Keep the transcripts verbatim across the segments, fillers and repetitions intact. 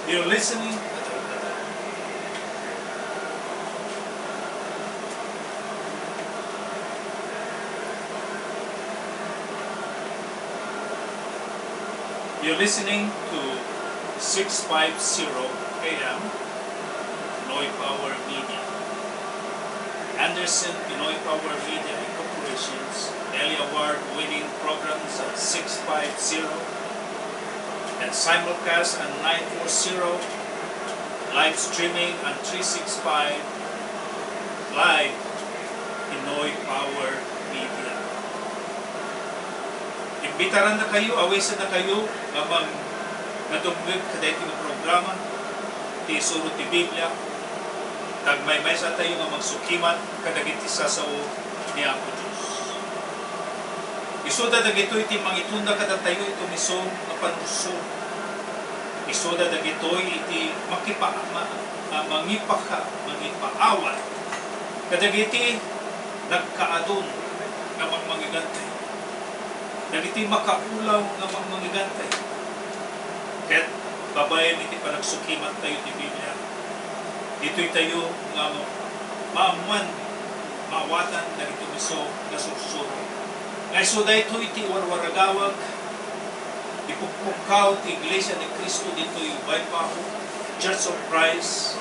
You're listening. You're listening to six five zero A M Pinoy Power Media. Anderson Pinoy Power Media Incorporation's Ellie Award-winning programs at six five zero and simulcast at nine four zero, live streaming on three six five Live Pinoy Power Media. Imbitarannakayo, awisennakayo nga mag-, nga dumngeg kadaytoy nga programa, ti Isuro ti Biblia, ta agmaymaysa tayo nga magsukimat kadagiti sasao ni Apo Dios. Isuda dagitoy ti mangituna kadatayo iti maysa nga pannursuro. Isuda dagitoy iti makipa-, ma-, ah, mangipaka-, mangipaawat kadagiti nagkaadun nga mangmangigantayo, dagiti makaulaw nga mangmangigantayo. Ket babaen iti panagsukimat tayo ti Biblia, ditoy tayo nga maammuan, maawatan dagiti maysa nga sursuro. Nga isu daytoy ti warwaragawag, ipukpukkaw ti Iglesia ni Cristo ditoy Waipahu, Church of Christ,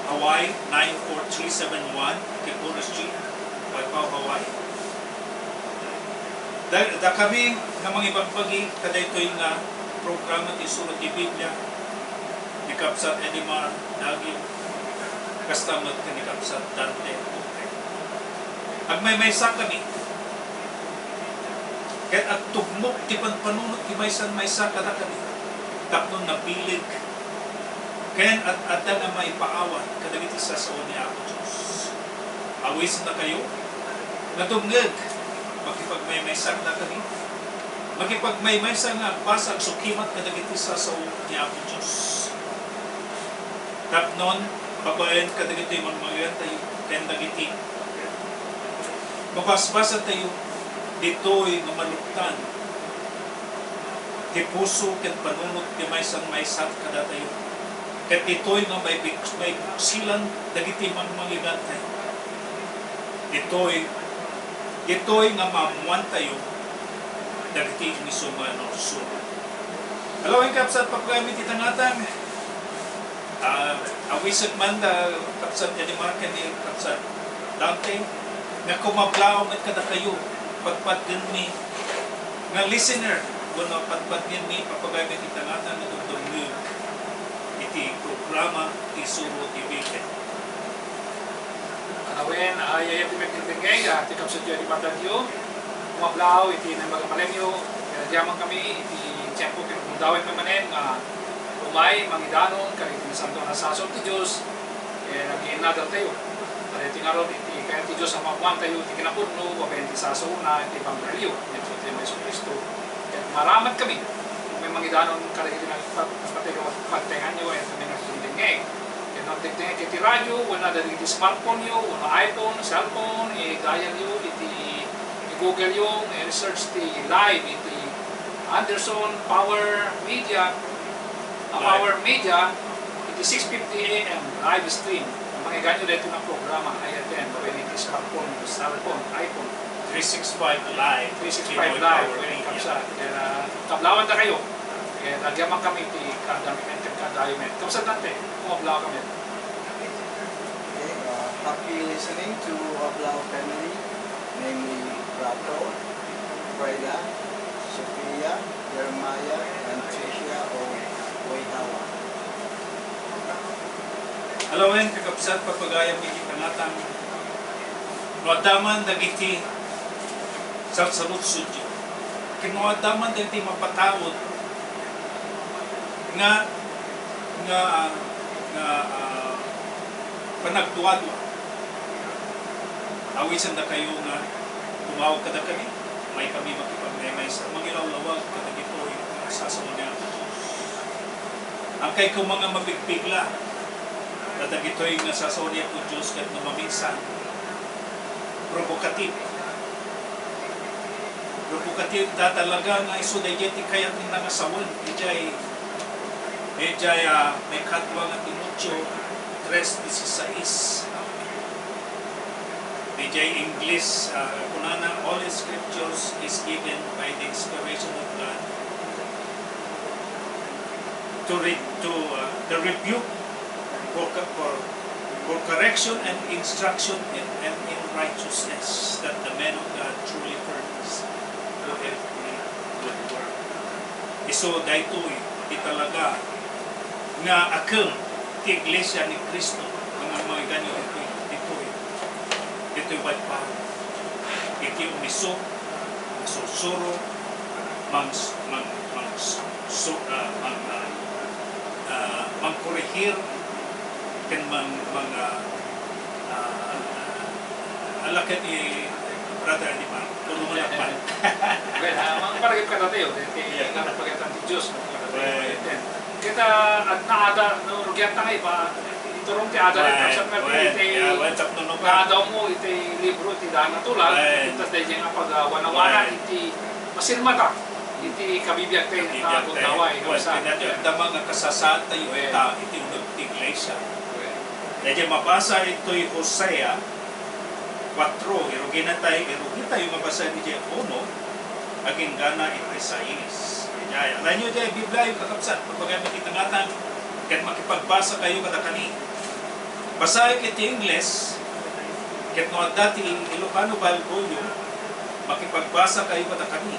Hawaii, nine four three seven one, Kekuro Street, Waipahu, Hawaii. Da-, dakami nga mangibagbagi kadaytoy nga programa ti Isuro ti Biblia, ni Kabsat Edimar Dagio, kasta met ken ni Kabsat Dante Utre. Agmaymaysakami, ket agtugmok ti panpanunot ti maysa-maysa kadakami, tapno nabileg ken ad-adda nga maipaawat kadagiti sasao ni Apo Dios. Awisennakayo nga dumngeg, makipagmaymaysa kadakami. Makipagmaymaysa nga agbasa, agsukimat kadagiti sasao ni Apo Dios. Tapnon, babaen kadagitoy mangmangigantayo ken dagiti mabasbasatayo, ditoy nga maluktan ti puso ken panunot ti maysa-maysa kadatayo. Ket ditoy nga maibig-, maibuksilan dagiti mangmangigantayo. Ditoy, ditoy nga maammuantayo dagiti inisumano suro. Hello, kabsat, pagpagayam iti tangatang. Ah, awisek man da kabsat Edimar ken ni kabsat Dante nga kumablaw met kadakayo, padpadgenmi nga listener, wenno padpadgenmi, pagpagayam iti tangatang nga dumdumngeg iti programa ti Isuro ti Biblia. Wen, ah, yaya ti mangdengngeg, ah, ti kabsatyo a di matadyo. Kumablaw iti Naimbag a Milenio, ket agyamankami iti tiempo ken gundaway manen nga umay mangidanon kadagiti nasanto a nasasao ti Dios, ket agiinnadaltayo. Kadaytoy ngarud iti kayat ti Dios a maammoantayo iti kinapudno, babaen ti sasaona iti ebanghelio, iti Jesu-Cristo. Ket maramadkami, umay mangidanon kadagiti nagpatay-, pagtaenganyo, ket kami nagdengngeg. Ket no agdengdengngeg iti radio, wenno dagiti smartphone yo, wenno iPhone, cellphone, i-dial yo iti, i-Google yo, i-search ti live iti Anderson Power Media, a Live. Power Media, iti six fifty A M live stream. Mangiganyo daytoy nga programa, ay attend, wenno iti smartphone, cellphone, iPhone. Three six five Live, Three six five Pinoy Live, Power wen Media. Kabsat. Kaya, kablawanta kayo. Kaya, nagyaman kami ti kaadda mi, ken kaaddayo met. Kabsat Dante, kumablaw kami. Okay, uh, happy listening to Ablaw family, namely Rato, Freda, Sofia, Jeremiah, and Tricia of Waihawa. Alawen, kakabsat, pagpagayam iti tangatang, no adda man dagiti sarsarudsodyo, ken no adda man dagiti mapataud nga, nga, nga, ah, panagduadua, awisendakayo nga tumawag kadakami, may kami makipagmaymaysa, mangilawlawag kadagitoy nga sasao ni Apo Dios. Inkay koma nga mabigpigla kadagitoy nga sasao ni Apo Dios ket no maminsan, provocative. Provocative ta talaga nga isu daydiay ti kayatna nga sawen idiay Idiay, ah, maikadua nga Timoteo tres dieciséis. Idiay English, ah, kunana, "All scriptures is given by the inspiration of God to re-, to, ah, the rebuke, for co-, for, for correction and instruction in, and in righteousness, that the man of God truly furnace to every good work." Isu daytoy ti talaga nga akem ti iglesia ni Cristo nga mangmangegyo ditoy, ditoy, ditoy Baybay. Iti umiso, mangsursuro, mang-, mang-, mang-, su-, ah, mang-, ah, ah, mangkorehir, ken mang-, mang-, ah, ah, ala ket ni Brother Animal, tulungan ak man. Well, ah, mangpalagip kadatayo, ti, ti, Yeah. nga pagayatan ti Dios, no? Well. Kita, at naada, no, rugian ta nga iba, iturong ti ada, Well, sa well, iti, yeah, well, tapno no nga ka. Adaw mo, iti libro, iti daan a tulag, Well. Intas daydiay nga pag, ah, wanawanan, Well. Iti, masilmata, iti kabibiag tayo, Kabibiag tayo. Gundaway, Well, kabsat. Pinatay, dama nga kasasaad tayo, Well. Ita, iti uneg ti iglesia. Well. Daydiay mabasa itoy Hosea, kuatro, irugina tayo, irugina tayo nga basaen idiay uno, agingga na iti sais. Idiay, alaenyo idiay Bibliayo, kakabsat, pagpagayam iti tangatang, ket makipagbasa kayo kadakami. Basaek iti Ingles, ket no adda ti Ilocano Bible-yo, makipagbasa kayo kadakami.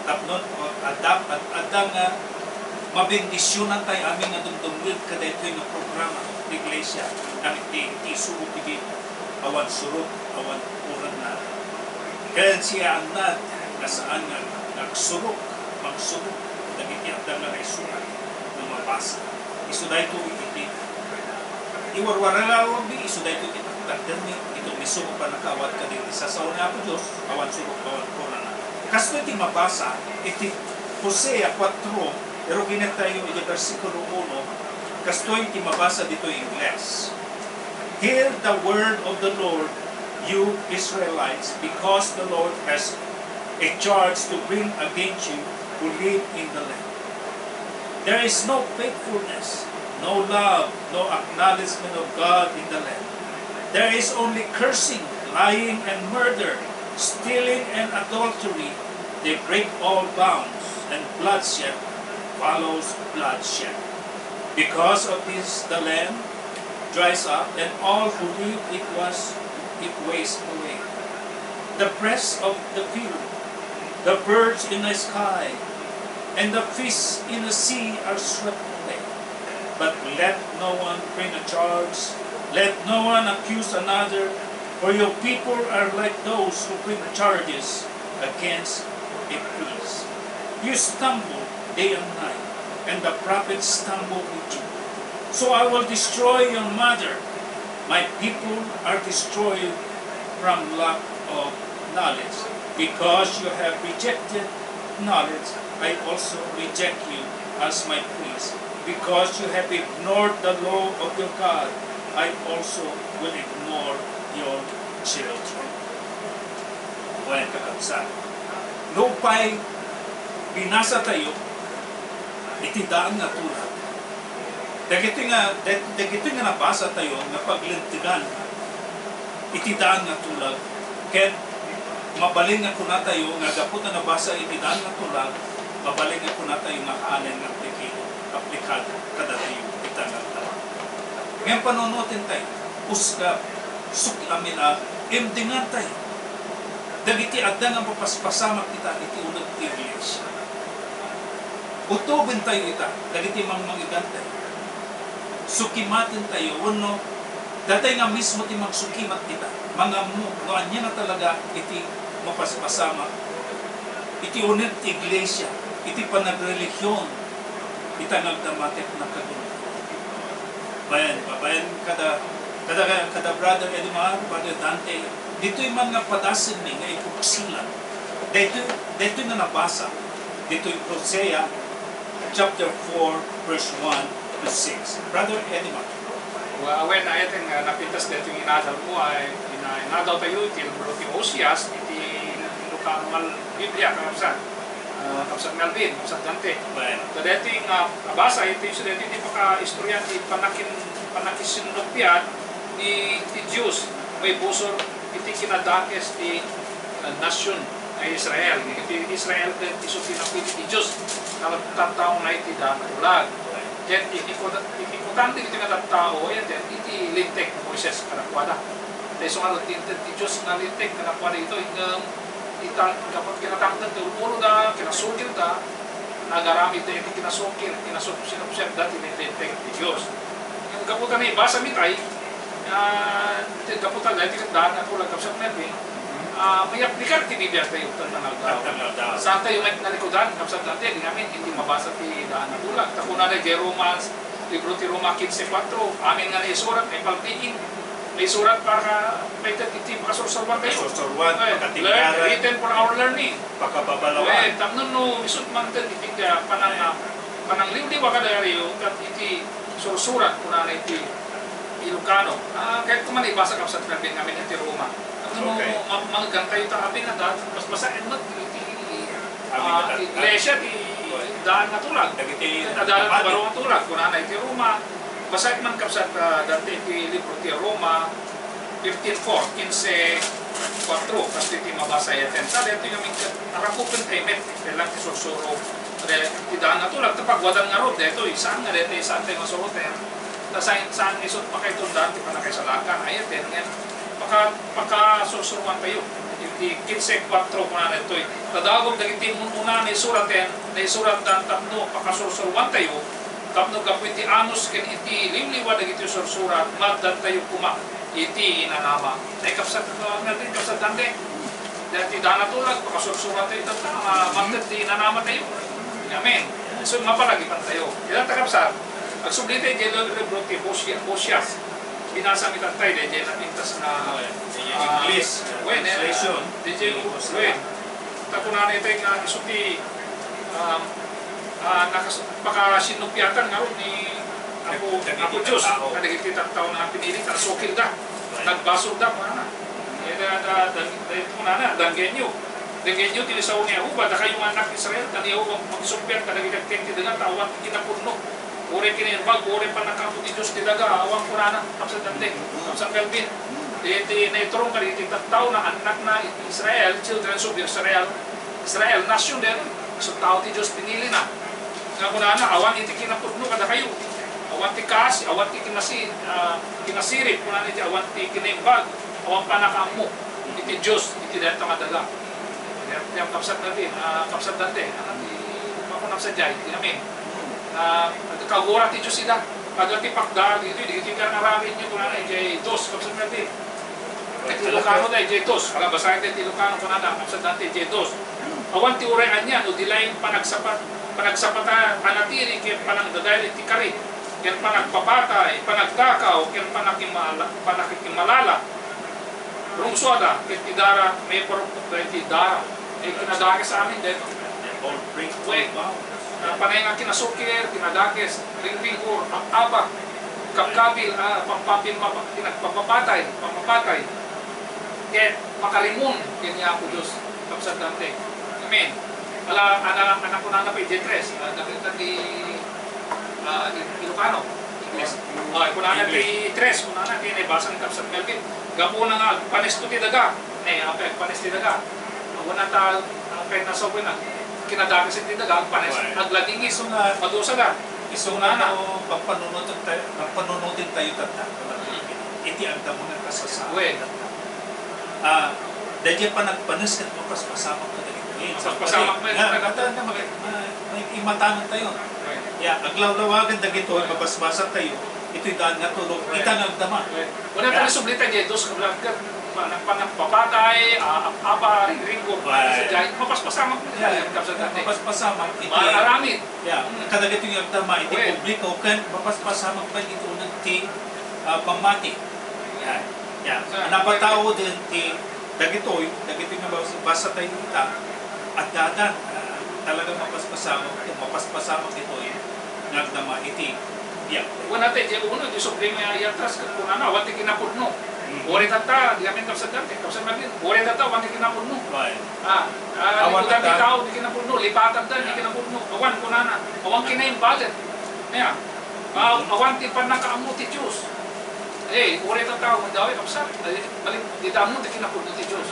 Tapno, o, adda, ad-, adda nga mabendisionan tayo amin nga dumdumngeg kadaytoy nga programa ti iglesia, dagiti, ti isurob ti Biblia. Awan surok, awan kuranna. Ken siyaannad nga saan nga nagsurok, mangsurok dagiti adda nga naisurat nga mabasa. Isu daytoy iti iwarwaralawagmi, isu daytoy iti pagtagdermi, iti umiso nga pannakaawat kadagiti sasao ni Apo Dios, awan surok, awan kuranna. Kastoy ti mabasa iti Hosea kuatro, irugina tayo iti bersikulo uno, kastoy ti mabasa ditoy Ingles. Hear the word of the Lord, you Israelites, because the Lord has a charge to bring against you who live in the land. There is no faithfulness, no love, no acknowledgement of God in the land. There is only cursing, lying, and murder, stealing and adultery. They break all bounds, and bloodshed follows bloodshed. Because of this, the land dries up, and all who live it was, it wastes away. The breath of the field, the birds in the sky, and the fish in the sea are swept away. But let no one bring a charge, let no one accuse another, for your people are like those who bring charges against a priest. You stumble day and night, and the prophets stumble with you. So I will destroy your mother. My people are destroyed from lack of knowledge. Because you have rejected knowledge, I also reject you as my priest. Because you have ignored the law of your God, I also will ignore your children. Wen, kakabsat, nupay binasa tayo iti daan nga tulag, dagitoy nga, dag-, dagitoy nga nabasa tayo nga paglintegan iti daan nga tulag, ket mabalin nga kuna tayo nga gapu ta nabasa iti daan nga tulag, mabalin nga kuna tayo nga haanen nga aplikado, aplikado kadatayo ita nga aldaw. Ngem panunoten tayo, usga, suk-, amin a, imdingan tayo dagiti adda nga mapaspasamak ita iti uneg ti iglesia. Utoben tayo ita dagiti mangmangigan tayo. Sukimaten tayo wenno datay nga mismo ti mangsukimat ita, mangammo no ania nga talaga iti mapaspasamak iti uneg ti iglesia, iti panagrelihion, ita nga agdama ket nakaguno. Bayan, babayan kada, kada, kada Brother Edmar, Brother Dante, ditoy man nga padasenmi nga ipuksilan. Daytoy, daytoy nga nabasa, ditoy Hosea chapter four, verse one to six. Brother Edmar. Wa-, wen, aya ti nga napintas daytoy nga inadal mo, ay ina-, inadaw tayo iti libro ti Oseas, iti Ilocano nga Biblia, kakabsat. Ah, Kapsat Melvin, Kapsat Dante. Bueno. Kadeti nga abasa, iti isu deti ti pakaistorya ti panakin-, panakisinnupiat ni, ti Dios, may busor iti kinadakes ti, ah, nasion nga Israel. Iti Israel ket isu ti napili ti Dios, nga tattaona iti daan a tulag. Ket ikikutan, ikikutan dagiti nga tattao, iti Linteg ni Moises kadakuada. Ta isu nga rutinted ti Dios nga Linteg kadakuada ito, ngem ita, gapu kinatangtang ti ul-uloda, kinasukirda, nagaramidda iti kinasukir, kinasupsupsupda ti Linteg ti Dios. Ngem gapu ta naibasa mi tay, ah, ti gapu ta daytoy ket daan a tulag, Kapsat Melvin, ah, may aplikar ti Biblia tayo, tantang aldaw. Tantang aldaw. Saan tayo may nalikudan, Kapsat Dante, di amin, hindi mabasa ti daan a tulag. Ta kunana, diay Romans, libro ti Roma quince cuatro, amin nga naisurat, naipaltiing, naisurat para, paited iti pakasursuruan tayo. Pakasursuruan, eh, pakatiggaran, learn, written for our learning. Pakababalawan. Eh, tapno no, isut man ket iti ka-, panang-, eh, panangliwliwa kadatayo, ket iti sursurat, kunana iti Ilocano. Ah, kayatko man ibasa, Kapsat Melvin, amin iti Roma. Tapno no, okay, ma-, mangegkan tayo ta, apin na dat, basbasaen met iti, ah, iglesia ti daan nga tulag. Dagiti adda ti baro nga tulag, kunana iti Roma. Basaek man, Kapsat, ah, Dante, iti libro ti Roma, fifteen four, quince cuatro, kas iti mabasa yaten. Sa daytoy nga migkat, arakupen tayo met, kailan ti sursuro, ti daan nga tulag, ta pagwadan ngarud, daytoy, saan nga daytoy, saan tayo masuroten? Ta saan, saan isut pakaitundan ti pannakaisalakan, ayaten, ngem, paka-, pakasursuruan tayo. Iti quince cuatro, kunana daytoy, ta dagom dagiti immun-una naisuraten, naisuratdan tapno pakasursuruan tayo, tapno gapu iti anus ken iti liwliwa dagiti sursurat, maaddan tayo koma iti inanama. Ay, Kapsat, uh, Melvin, Kapsat Dante, dati daan a tulag, pakasursurat tayo, tapno, uh, maaddan ti inanama tayo. Amen. So, mapalagipan tayo. Ita ta, Kapsat, agsubli tayo, diay libro ti Hosea, Hosea. Binasa mi tattay, daydiay napintas nga, ah, English, wen, eh, translation. Daydiay, wen. Ta kunana itay nga isu ti, um, ah, nakas-, pakasinnupiatan ngarud ni Apo, Apo Dios, kadagiti tattao nga pinili, ta nasukirda, nagbasolda, kunana. Eh, da, da, da, da, kunana, danggenyo. Danggenyo ti sao ni Jehovah, dakayo nga annak Israel, ta ni Jehovah magsuppiat kadagiti agteng ti daga, ta awan ti kinapudno. Uray kinaimbag, uray pannakaammo ti Dios ti daga, awan kunana, Kapsat Dante, Kapsat Melvin. Ti, ti naiturong kadagiti tattao na annakna iti Israel, children of Israel, Israel, nation den, isu tao ti Dios pinilina. Nga kunana, awan iti kinapudno kadakayo. Awan ti kaasi, awan ti kinasi-, ah, kinasirib, kunana iti awan ti kinaimbag, awan pannakaammo iti Dios, iti dayta nga daga. Ti, ti Kapsat Melvin, ah, Kapsat Dante, ano, ti, ako nang sadjay, ti amin. Ah, kagura ti Dios ida. Kada ti pakda, dito, dito, ti aramid nyo, kunana, idiay dos, Kapsat Melvin. Ti Ilocano da, idiay dos. Ala, basaen ti Ilocano, kunana, Kapsat Dante, idiay dos. Awan ti uray ania, no, di laeng panagsapat, panagsapata, panatiri, ken panangdadael iti kari, ken panagpapatay, panagtakaw, ken panakimala-, panakikimalala. Rungsuada, ket ti dara, maiparukpok da iti dara. Eh, kinadakes amin daytoy. All break, all bound. Ah, panay nga kinasukir, kinadakes, ringrigor, ap-apa, kabkabil, ah, pampapim-, papa-, pinagpapapatay, pamapatay. Ket makarimon ken ni Apo Dios, Kapsat Dante. Amen. Ala, ana-, anak ko na pa, idiay tres, ah, dagiti, ah, Il-, Ilocano. English. Ah, kunana ti tres, kunana ti naibasa ni Kapsat Melvin. Gapuna nga agpanesto ti daga. Ne, apay agpanes ti daga. Awan ta, apay nasawin na. Kinadakes ti daga, agpanes, agladingis, madusa da. Isu nga no, pagpanunoten tayo, pagpanunoten tayo tatta. Iti agdama nga kasasao. Wen. Ah, daydiay panagpanes ket mapaspasamak kadagitoy. Mapaspasamak. Nga, kata na, ma-, ma-, maimatangan tayo. Wen. Ya, aglawlawagan dagitoy, mabasbasa tayo, itoy daan nga tulog, ita nga agdama. Wen. Wala tayo sublita, diay dos, kablad ka, panag-, panagpapatay, ah, apa, ringgringgor, sa diay, mapaspasamak na tayo, kapsat natin. Mapaspasamak, iti, maaramid. Ya, kadagitoy nga agdama, iti publiko, ken mapaspasamak pa iti uneg ti, ah, pammati. Yan. Yan. Napatao din ti dagitoy, dagitoy nga bas-, basa tayo ita, addadan, ah, talaga mapaspasamak, mapaspasamak itoy nga agdama iti biag. Wala tayo, di uno, di supreme nga yatras, ket kunana, awan ti kinapudno. Uray tatta, di kami kapsatdan, eh, kapsat kami, uray tatta, awan ti kinapudno. Right. Ah, ah, Awan likudan ti tatta. Tao, di kinapudno, lipatan ta, di Yeah. kinapudno. Awan, kunana, awan kinaimbag. Yeah. Ah, awan ti pannakaammo ti Dios. Eh, uray tatta, awan daw, eh, kapsat. Eh, balik, di ta ammo ti kinapudno ti Dios.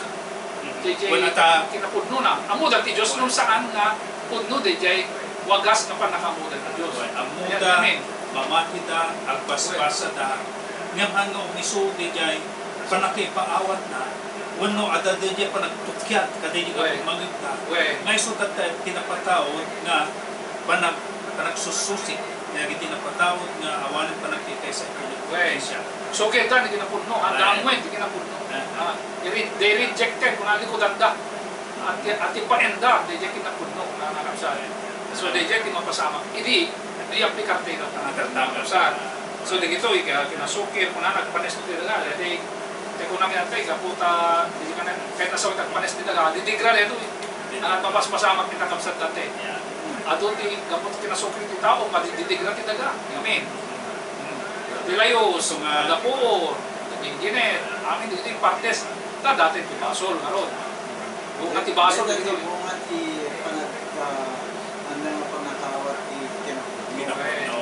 Mm. Jay, jay, Wala ta. Kinapudno na. Ammo da ti Dios, no saan nga pudno, di jay, wagas nga pannakaammo da ti Dios. Amen. Ammo da, Amen. Mamatida, agbasbasada, ngem no umisu daydiay pannakaipaawatna, wenno adda daydiay panagtukiat kadaydi nga Wen. pamangegda, Wen. nga isu tatta ti napataud nga panag-, panagsussusi dagiti napataud nga awanen pannakikaysa iti Wen. iglesia. So, kita ni kinapudno, ang Wen. Damo ti kinapudno. Wen. Ah, i-re-, they rejected, kung ano, likudanda. Ati, ati paenda, daydiay kinapudno, nga nakapsat. So, daydiay ti mapasamak. Idi, di aplikar ti Nga tangtang. Sa, so, dagitoy, kaya kinasukir, kuna nagpanes ti daga, daydiay, ti kuna nga, "Tay, gapu ta, di ka na, kahit nasa agpanes ti daga, didigra daytoy." Ang nagpapaspasamak ti nakapsat dati. Yeah. Adu ti, gapu ti kinasukir ti tao, madididigra ti daga. Amen. Ti layos, So nga, gapu, ti engineer, amin dito yung partes. Ta dati ti basol, ngarud. Bunga ti basol, Dati dagitoy. Bunga ti panag-, ah, ano nga pannakaawat ti kinapudno. Kinapudno.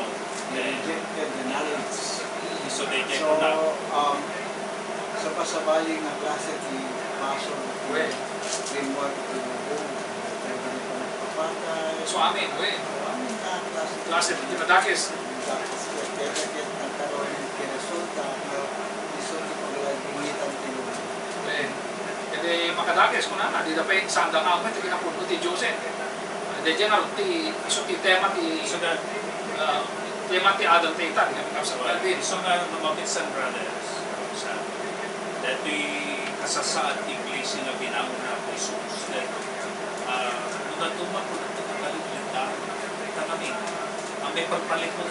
They rejected the knowledge. So, they get So, na. um, sa pasabali nga klase ti basol, Wen. Framework ti lubong, tayo ba ni panagpapatay? So, amin, wen. So, amin nga klase. Klase ti kinadakes. Dakes, kaya, kaya, kaya nagkaroon ng resulta, nga isu ti paglagbingitan ti lubong. Wen. Iti makadakes, kunana, di da pay saan da nga amin ti kinapudno ti Dios, eh. Daydiay nga ti, isu ti tema ti, So that ah, tema ti adal ti ita, di kami kapsat Well, Calvin. Isu nga lumapit san brothers, sa datoy kasasaad ti iglesia nga binangon ni Apo Jesus, that, ah, no dadduma ko dagiti katalibletan, ta kami, ang may pagpalikod,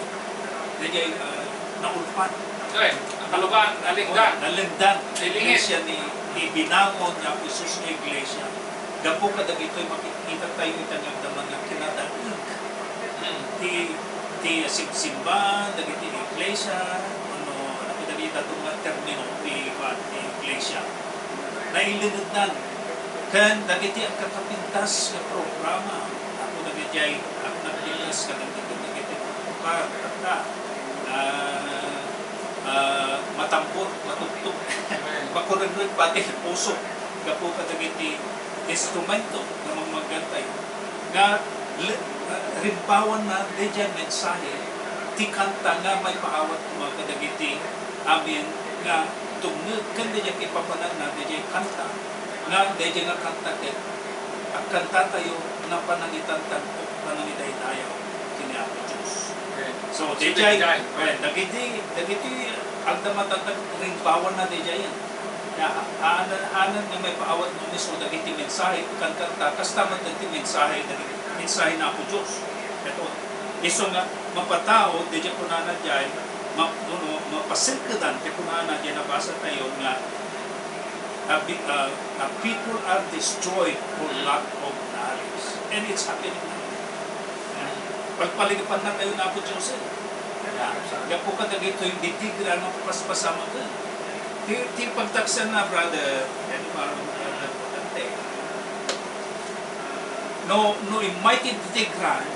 daydiay, ah, naulpan. Okay, ang kalugan, nalingdan. Nalingdan. Nalingit. Iglesia ni, ni binangon ni Apo Jesus nga iglesia. Gapu kadagitoy, makikita tayo ita nga agdama nga kinadaig Hmm. ti, ti simsimba, dagiti iglesia, ano, ano kadagiti dadduma nga termino, ti, kuan, ti iglesia. Nailinednan ken dagiti agkakapintas nga programa, gapu dagiti ay ag-, nagpintas kadagiti, dagiti tukar, kanta, ah, ah, matambor, matugtog. Amen. Makurigrig pati puso, gapu kadagiti instrumento nga mangmanggantayo, nga le-, nga rimbawanna daydiay mensahe ti kanta nga maipaawat koma kadagiti amin nga dumngeg ken daydiay ipapananna daydiay kanta, nga daydiay nga kanta ket agkantatayo nga panangitantan-, panangidaydayaw ken ni Apo Dios. Amen. So, So, daydiay, daydiay. Well, dagiti, dagiti agdamatan rimbawanna daydiay. Ya, aanan, aanan nga maipaawat no mismo dagiti mensahe, kankanta, kasta met ti mensahe, dagiti mensahe ni Apo Dios. Ito, isu nga mapatao, daydiay kunana diay, ma-, no, no, mapasengkedan ti kunana diay nabasa tayo nga, a bi-, ah, a people are destroyed for Hmm. lack of knowledge. And it's happening now. Pagpalingipannatayo ni Apo Dios, eh. Gapu kadagitoy didigra nga mapaspasamak, eh. Ti, ti pagtaksianna, brother, yan yung parang, ah, importante. No, no immay ti didigran,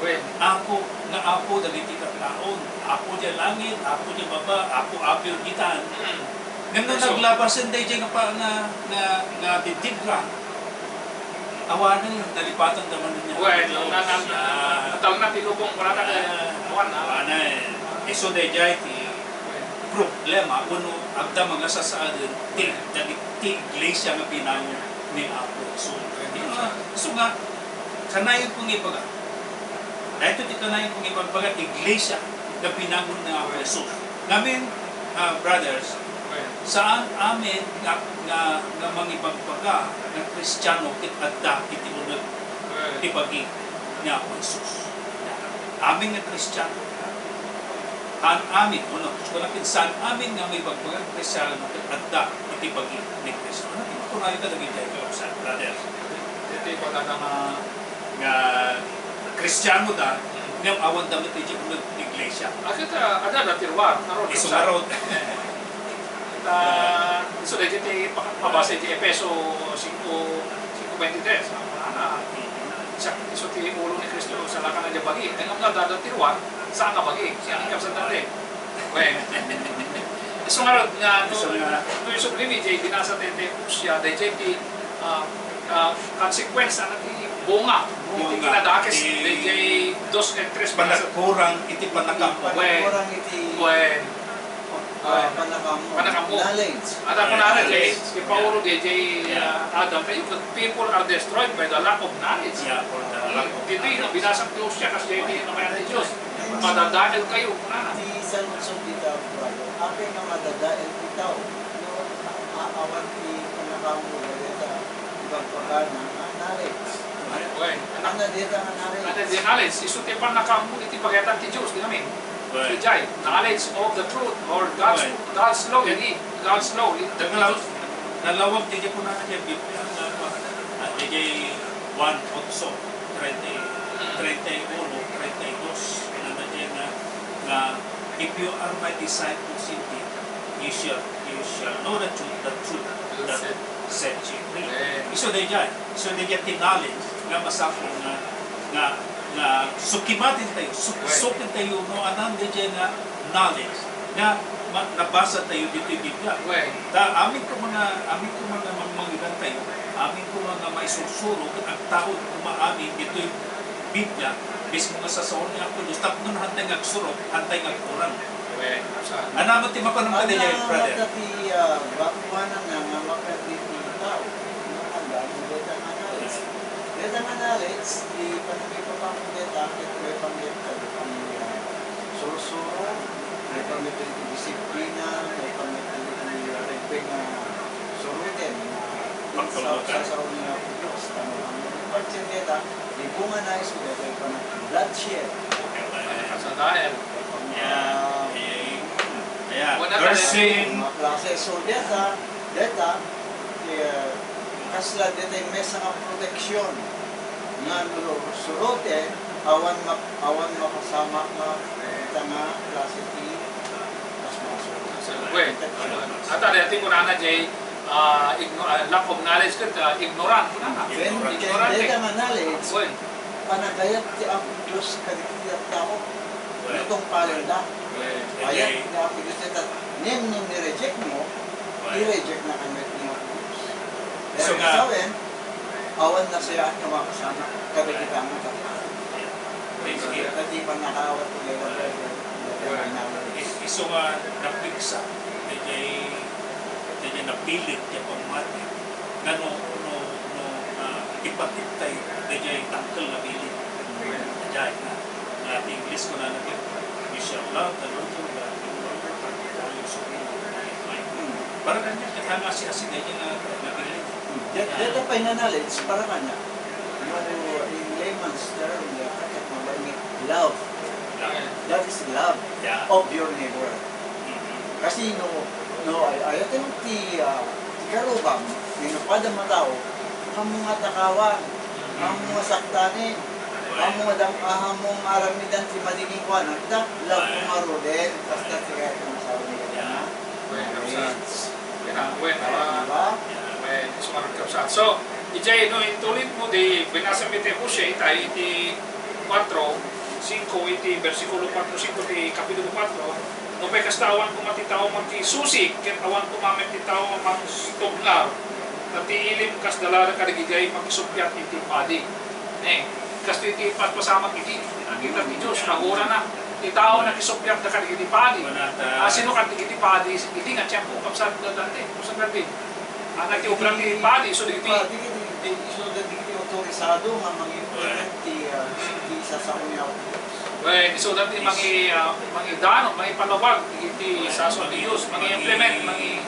Wen. Apo, nga Apo dagiti tattaon, Apo diay langit, Apo diay baba, Apo, Apo diay itan. Mm. Ngem no Ay, so naglabasen daydiay nga pa, nga, nga, nga didigran, awanen, nalipatan da man niya. Wen, no, na, na, na, Ah. natalna ti lubong, wala na, Ah. awan na. Awanen. Isu daydiay ti problema, wenno adda nga sasaaden ti, dagiti iglesia nga binangon ni Apo Jesus. Di ba? So nga, kanayon kong ibaga. Dahil ito ti kanayon kong ibagbaga, iglesia nga binangon ni Apo Jesus. Ngamin, ah, brothers, saan amin nga, nga, nga mangibagbaga nga Kristiano ket adda iti uneg ti bagi ni Apo Jesus. Amin nga Kristiano. An amin, uno, wala kin saan amin nga mangibagbaga nga Kristiano ket adda iti bagi ni Cristo. Ano ti makunayo kadagiti ay kakabsat, brothers? Iti pagana nga Nga Kristiano da, ngem awan da met iti uneg ti iglesia. Ket, ah, adda da ti ruar, ngarud, Isu sa- ngarud. Ah, isu daytoy ti pa-, mabasa iti Efeso singko, singko veintitrés. Ah, kunana, siak isu ti ulo ni Cristo, salakana diay bagi. Ngem no adda ti ruar, saan a bagi. Siak ti kabsat daytoy. Wen. Isu ngarud nga no, Isu nga. no isubli mi diay binasa ti, ti Hosea, daytoy ti, ah, ah, consequence, ano, ti bunga. Bunga. Ti kinadakes, Ti daytoy dos ken tres binasa. Panagkurang iti pannakaammo. Wen. Panagkurang iti Wen. Ah, pannakaammo. Pannakaammo. Knowledge. Adda kunana, Knowledge. Diay, ti Paolo, diay, diay, Yeah. ah, adda kayo, "The people are destroyed by the lack of knowledge." Yeah, for the lack of Ditoy, no, knowledge. Binasa ti Hosea, kas diay, diay, no, kaya ti Dios. Madadael kayo, kunana. Ti saludsod dita, brother. Apay nga madadael ti tao? No, a-, awan ti pannakaammo, dayta, ibagbaga na nga knowledge. Wen. Ano dayta nga knowledge? Ano diay knowledge? Isu ti pannakaammo iti pagayatan ti Dios, di amin. Wen. Idiay, knowledge of the truth or God's, Wen. God's law, yani, God's law, in the Nalaw-, Bible. Nalawag diay kunana diay Biblia nga, ah, diay Juan otso, treinta, treinta y uno, treinta y dos, kunana diay nga, nga, "If you are my disciples indeed, you shall, you shall know the truth, the truth, the truth set you free." Amen. Isu diay, isu diay ti knowledge nga masapul nga, nga, nga sukimaten tayo, suk-, Right. sukin tayo, no, anan diay nga knowledge nga ma-, nabasa tayo ditoy Biblia. Right. Ta, amin ko mga, amin ko mga mangmangidan tayo, amin ko mga maisursuro, ket agtaud ko maamin ditoy Biblia, mismo nga sasaon ni Apo Dios, tapno hantay nga agsurok, hantay nga agkurang. Amen. Anaman ti mapanam ka diay, brother? Ania ti, ah, bakuanan na nga makadit ti tao? Nga anda, no, deta nga knowledge. Deta nga knowledge, ti panagipapamon deta, ket may panggep ka, may, ah, sursuro, may panggep ti disiplina, may panggep ti, ah, regbe nga suroten, nga Pagtulog ka. Sa, sa, sa, Dios, tama ba? Pagtsindeta, Di bunga na isu daytoy panag-bloodshed. Kasadayan. Yeah. Ah, yeah. Yeah. Wala ka Cursing. Mga klase. So, deta, deta, eh, kasla deta yung mesa nga protection. Nga nulo, surote, awan ma-, awan mapasamak nga, deta nga klase ti mas maso. Well, ata daytoy kunana diay, ah, igno-, ah, lack of knowledge ket, ah, ignorant, kunana. Wen, ignorante. Deta nga knowledge, Wen. Panagayat ti Apo Dios kadagiti tattao. Wen. No tungpalenda. Wen. Ayat ti Apo Dios ita, ngem no ni-reject mo, Wen. I-reject na kami ni Apo Dios. So nga, sawen, awan nasayaat nga makasamak kadagiti tattao. Praise God. Kadagiti pannakaawat ti dayta, brother. Wen. Is-, isu nga napigsa, daydiay, daydiay napilit ti pammati. Nga no, no, no, ah, ipatibtay daydiay tangkel nga bilin. Daydiay nga, nga ti Ingles kunana ti, "You shall love the Lord your God with all your heart, with all your soul, and with all your mind." Para kaniak, ket ammom a siasino daydiay nga, nga bilin. Dayta pay nga knowledge, para kaniak. No, in layman's term, dayta ket mabalin nga love. Love. That is love Yeah. of your neighbor. Kasi no, no, ay, ayaten ti, ah, ti karubam, no padam a tao, ammo nga takawan, ammo nga saktanen, ammo nga dam-, ah, ammo nga aramidan ti madi kenkuana, ta, love mo ngaruden, basta ti kayat nga asawa ni Wen, kapsat. Wen, ah, wen, ah, wen, sumarod, kapsat. So, idiay, no, intulid mo, di, binasa mi ti Hosea, itay, iti kuatro, singko, iti bersikulo kuatro, singko, ti kapitulo kuatro, no, pay kasta, awan koma ti tao makisusi, ket awan koma met ti tao mangtubngar, ta ti ilim kas dalada kadagidiay makisuppiat iti padi. Eh, kastoy ti papasamak idi, nakita ti Dios, agurana. Ti tao nakisuppiat da kadagiti padi. Asino kadagiti padi idi nga tiempo, kapsat, Dante, kapsat Dante. Ana ti obra ti padi, so dagiti Padi, di, di, isu dagiti otorisado nga mangi-implement ti, ah, ti sasao ni Apo Dios. Well, isu dagiti mangi-, ah, mangidanon, mangipalawag iti sasao ti Dios, mangi-implement, mangi-,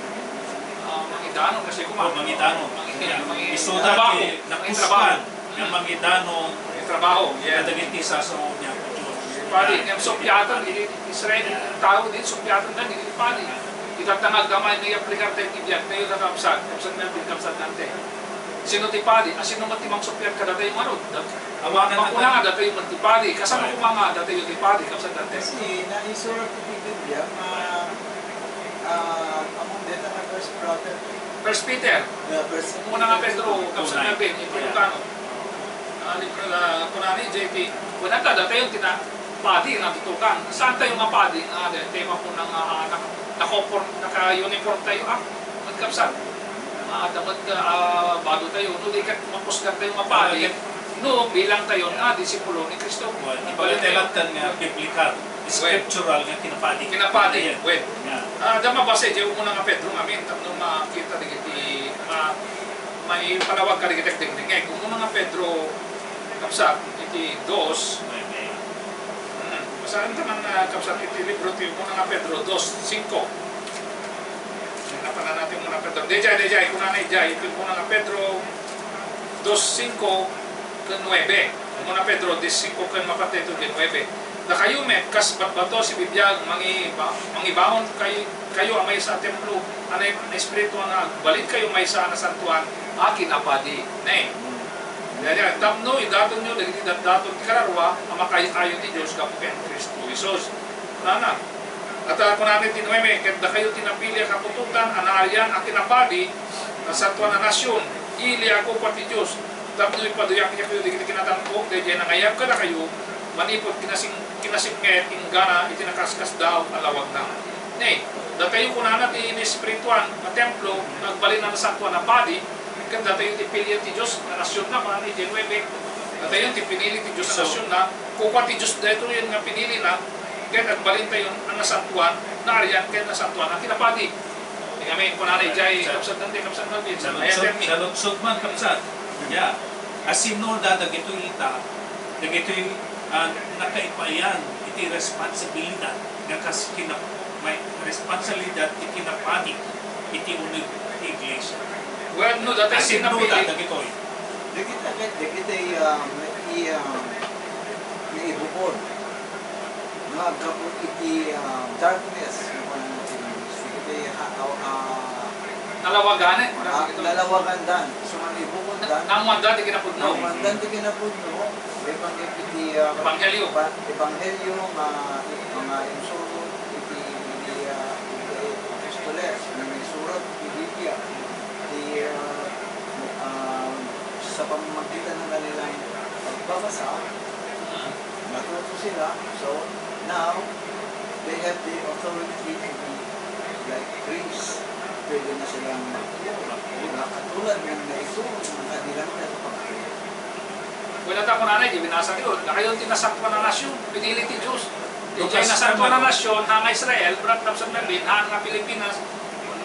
ah, mangidanon, kasi koma, Oh, mangidanon. mangi-, Yeah. mangi-, Isu trabaho, dagiti mangitrabaho. napuskan. Nga mangidanon May trabaho, yeah. kadagiti sasao ni Apo Dios. Padi, ngem suppiatan, idi Israel, tao idi, suppiatan da, idi padi. Ita ta nga agdama nga i-aplikar tayo iti biag tayo, kakabsat, kabsat nga, kabsat nante. Sino ti padi? Asino met ti mangsuppiat kadatayo ngarud? Awanan Makuna nga datayo met ti padi. Kasano Right. koma nga datayo ti padi, kabsat nante? Kasi naisurat iti Biblia nga, ah, Among deta nga First Brother. First Peter. Yeah, First Una nga Pedro, Kapsat Melvin, iti Ilocano. Ah, libro la, kunani, J T. Kunana, datayon ti na-, padi nga tutukan. Saan tayo nga padi nga, dahil tayo mapuna nga, ah, nak-, nakopor-, naka-uniform tayo, ah? Magkapsat. Ah, dapat ka, ah, bago tayo. No, di ka mapusgan tayo nga padi. Ah, okay. No, bilang tayo nga disipulo ni Kristo. Well, ibaga tayo lang tan nga biblical, scriptural nga kinapadi. Kinapadi. Ayan. Well, yeah. Ah, da mabasa iti Umuna nga Pedro ngamin, tapno makita dagiti, ma-, maipalawag ka dagiti agdingdingngeg. Umuna nga Pedro, kapsat, iti dos. Nuebe. Hmm. Basaen ta man, ah, kapsat, iti libro ti Umuna nga Pedro dos singko. Napanan natin Umuna Pedro. Dayjay, dayjay, kunana idiay, iti Umuna nga Pedro dos singko ken nuebe. Umuna Pedro dos singko ken mapat daytoy ken nuebe. Dakayo met, kas batbato a sibibiag, mangiba-, mangibaon kay-, kayo a maysa a templo a na-, naespirituan nga agbalin kayo maysa a nasantoan a kinapadi. Ne? Daydiay, tapno idatonyo dagiti datdaton ti kararua a makay-ayo ti Dios gapu ken Cristo Jesus. Kunana, at, ah, kunana iti nuebe, ket dakayo ti napili a kaputotan a naarian a kinapadi, nasantoan a nasion, ili a kopa ti Dios, tapno ipaduyakyo dagiti kinatangko, daydiay nangayab kadakayo, manipud kinasing-, kinasingngeg inggana iti nakaskasdaaw a lawagna. Ne, datayo kunana ti naespirituan a templo, nga agbalin a nasantoan a padi, ket datayo ti pilian ti Dios nga nasionna, kunana iti nuebe. Datayo ti pinili ti Dios a nasionna, kopa ti Dios daytoyen nga pinilina, ket agbalintayon a nasantoan, naarian ken nasantoan a kinapadi. Ngamin, kunana idiay, kapsat, daydiay, kapsat, daydiay, sa, sa lutsod, sa lutsod man, kapsat. Ya, asinnoda dagitoy ita, dagitoy, ah, nakaipayan iti responsibilidad nga kas kina-, may responsibilidad ti kinapadi iti uneg ti iglesia. Well, no, datayo ti napili. Asinnoda dagitoy. Dagita ket dagiti, ah, nai-, ah, naibukod nga aggapu iti, ah, darkness, nga kunan natin, dagiti ha-, ah, ah, nalawagan, eh. Ah, nalawagandan. So, nga naibukuddan. Naammoanda ti kinapudno. Naammoanda ti kinapudno. Ebanghelio iti, ah, Ebanghelio. Ba-, Ebanghelio nga, nga insurot iti, iti, ah, iti apostoles, nga naisurat iti Biblia. Iti, ah, ah, sa pamamagitan ng kanilang pagbabasa, natuto sila. So, now, they have the authority to be like priests. Pwede na silang magturo. Makatulad ng naituro ng kanilang tagapagturo. Wala ta kunana, di binasa ti Lord. Dakayo ti nasantoan a nasion, pinili ti Dios. Di Lucas, nasantoan a nasion, ha nga Israel, brat, tapsan na bin, ha nga Pilipinas,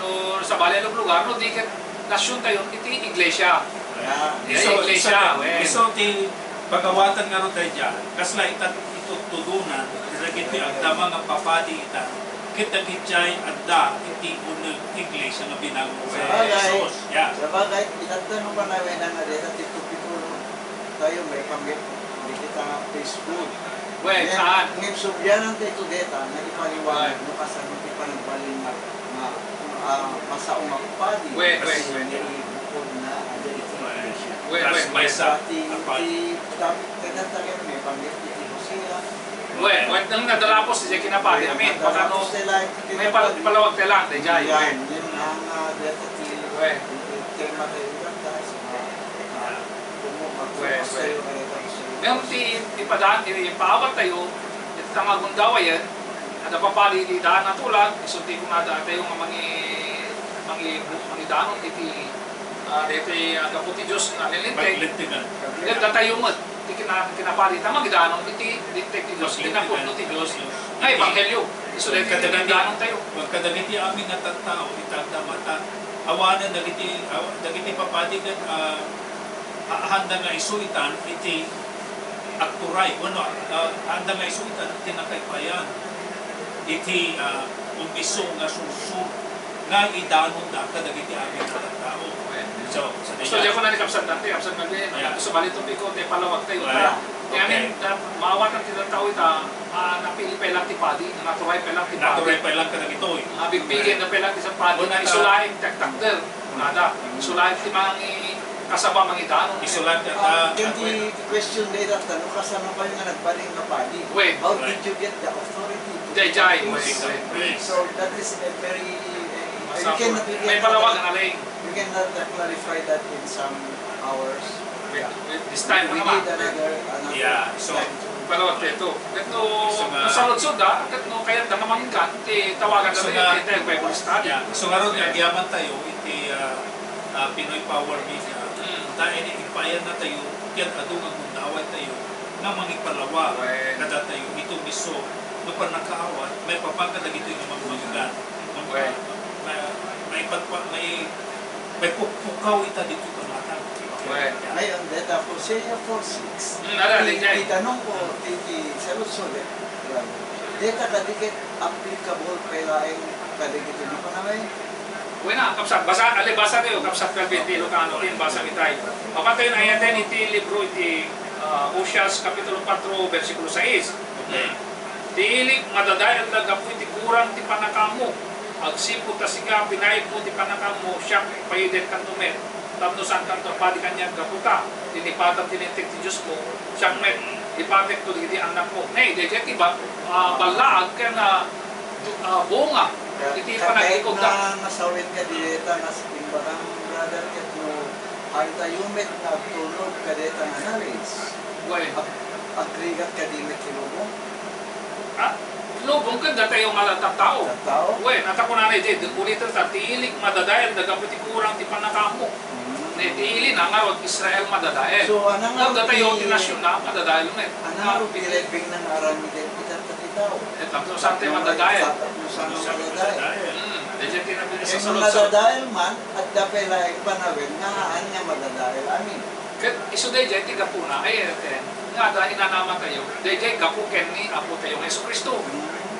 no, sa balay lub-, lugar, no, di ket nasion tayo, iti iglesia. Ah, iti iso, iglesia, iso, well. Iso ti pagawatan nga ro tayo dyan. Kasla ita ituttudonan, dagiti agdama nga papadi ita, ket dagiti adda iti uneg iglesia nga binago ni Jesus. Ya. Sabagay, itatta no panawen nga deta ti topiko, no? Tayo, may pamit, hindi kita peaceful. Well, saan? Ngem, ngem subyanan tayo to deta, nga ipaliwanag, no, kasano ti panagbalin nga, nga, ah, masao nga padi. Well, well, well. Nga ibukod na, ada iti iglesia. Well, well, well. Maysa, ti, ti, David, kadanta ket may pamit iti Hosea. Wen, wen, nang nadalapos ti kinapadi, amin, pagano, may pal-, palawag ti lang, ti jay, wen. Yan, yan ang, ah, deta ti, wen, ti tema tayo, ah, ah, kumo, wen, wen. Ngem ti, ti padaan, ti paawat tayo, iti nga gundaway, eh, ada papadi ti daan a tulag, isu ti kumada tayo nga mangi-, mangi-, mangidanon iti, ah, daytoy, ah, gapu ti Dios nga linlinteg. Paglintegan. Ket datayo met, ti kina-, kinapadi ta mangidanon iti linteg ti Dios, ti napudno ti Dios nga ebanghelio. Isu daytoy ti kinaidanon tayo. Kadagiti amin nga tattao, iti agdama ta, awanen dagiti, aw-, dagiti papadi ket, ah, a-, haanda nga isuitan iti agturay, wenno, ah, haanda nga isuitan iti nakaipayan iti, ah, ombisyon nga sursuro nga idanonda kadagiti amin nga tattao. So, so, diak ko na ni Kapsat Dante, Kapsat Manuel, yeah, so, bali, topiko, ti palawag tayo. Right. Kaya, okay. Amin, ta-, maawatan ti tattao ita, ah, napili pa lang ti padi, naturay pa lang ti padi. Naturay pa lang kadagitoy. Mabigbigen na pa lang ti sa padi, wala na. Isu laeng ti agtakder. Nada. Isu laeng ti mangi-, kasaba mangidanon. Isu laeng ti, ah, ah, ken ti question dayta, no, kasano kayo nga nagbalin nga padi? Wen. How did you get the authority to do this? Jay, jay, wen, wen. So, that is a very, eh, We cannot, we cannot, we cannot, uh, clarify that in some hours. With, with this time, we need another, another time to. Yeah, so, palawag tayo ito. Ket no, so nga, no saludsod, ah, ket no kayatda nga manginggan, ti tawagan tayo, nga, iti Bible study. Yeah, so nga ron, agyaman tayo, iti, ah, ah, Pinoy Power Media. Mm. Ta, ini, ipayan na tayo, ket adu nga gundaway tayo, nga mangipalawag kadatayo, ito miso, no pannakaawat, maipapan kadagitoy nga mangmanginggan. Wen. Ma-, ma-, maipatpa-, mai-, maipukpukaw ita ditoy kamatang. Wen. Ngayon, deta Hosea four six. Hmm, ala, ti, daydiay. Ti tanongko, ti, ti saludsod, eh. Deta kadi ket applicable pay laeng kadagiti napanaway? Wen, ah, kabsat, basa, ali, basa tayo, kabsat, Calvin, ti Ilocano, ti basam itay. Mapatay na ayat iti libro iti, ah, Oseas, Kapitulo kuatro, bersikulo sais. Okay. Hmm. Ti ilik madadaelda gapu iti kurang ti pannakaammo. Agsipud ta sika, pinaaymo ti pannakaammo, siak, ipaayedkanto met, tapno saankanto a padi kaniak gapu ta, ti nipatak ti Linteg ti Diosmo, siak met, ipatekto dagiti annakmo. Nay, daydiay ti ba-, ah, ballaag ken, ah, du-, ah, bunga iti panaglikudda. Ket na, nasawit ka dita, nas-, imbagam, brother, ket no, haantayo met nga agtulnog kadita nga knowledge. Wen. Ag-, agrigat kadi met ti lubong? Ah, lubong ken datayo nga tattao. Tattao? Wen, ata kunana iti, uliten ta, ti ilik madadaelda gapu ti kurang ti pannakaammo. Hmm. Ne, ti ilina ngarud, Israel madadael. So, anang ngem datayo, ti nasion na, madadael met. Anang ngarud ti rebbengna nga aramiden ita ti tao? Eh, tapno saan ti madadael? Tapno saan ti madadael? Hmm, daydiay ti nabiasa sa Luzon. Madadael man, adda pay laeng panawen nga haan nga madadael amin. Ket isu daydiay ti gapuna, ay, ken, nga adda inanamatayo, daydiay gapu ken ni Apotayo nga Jesu-Cristo.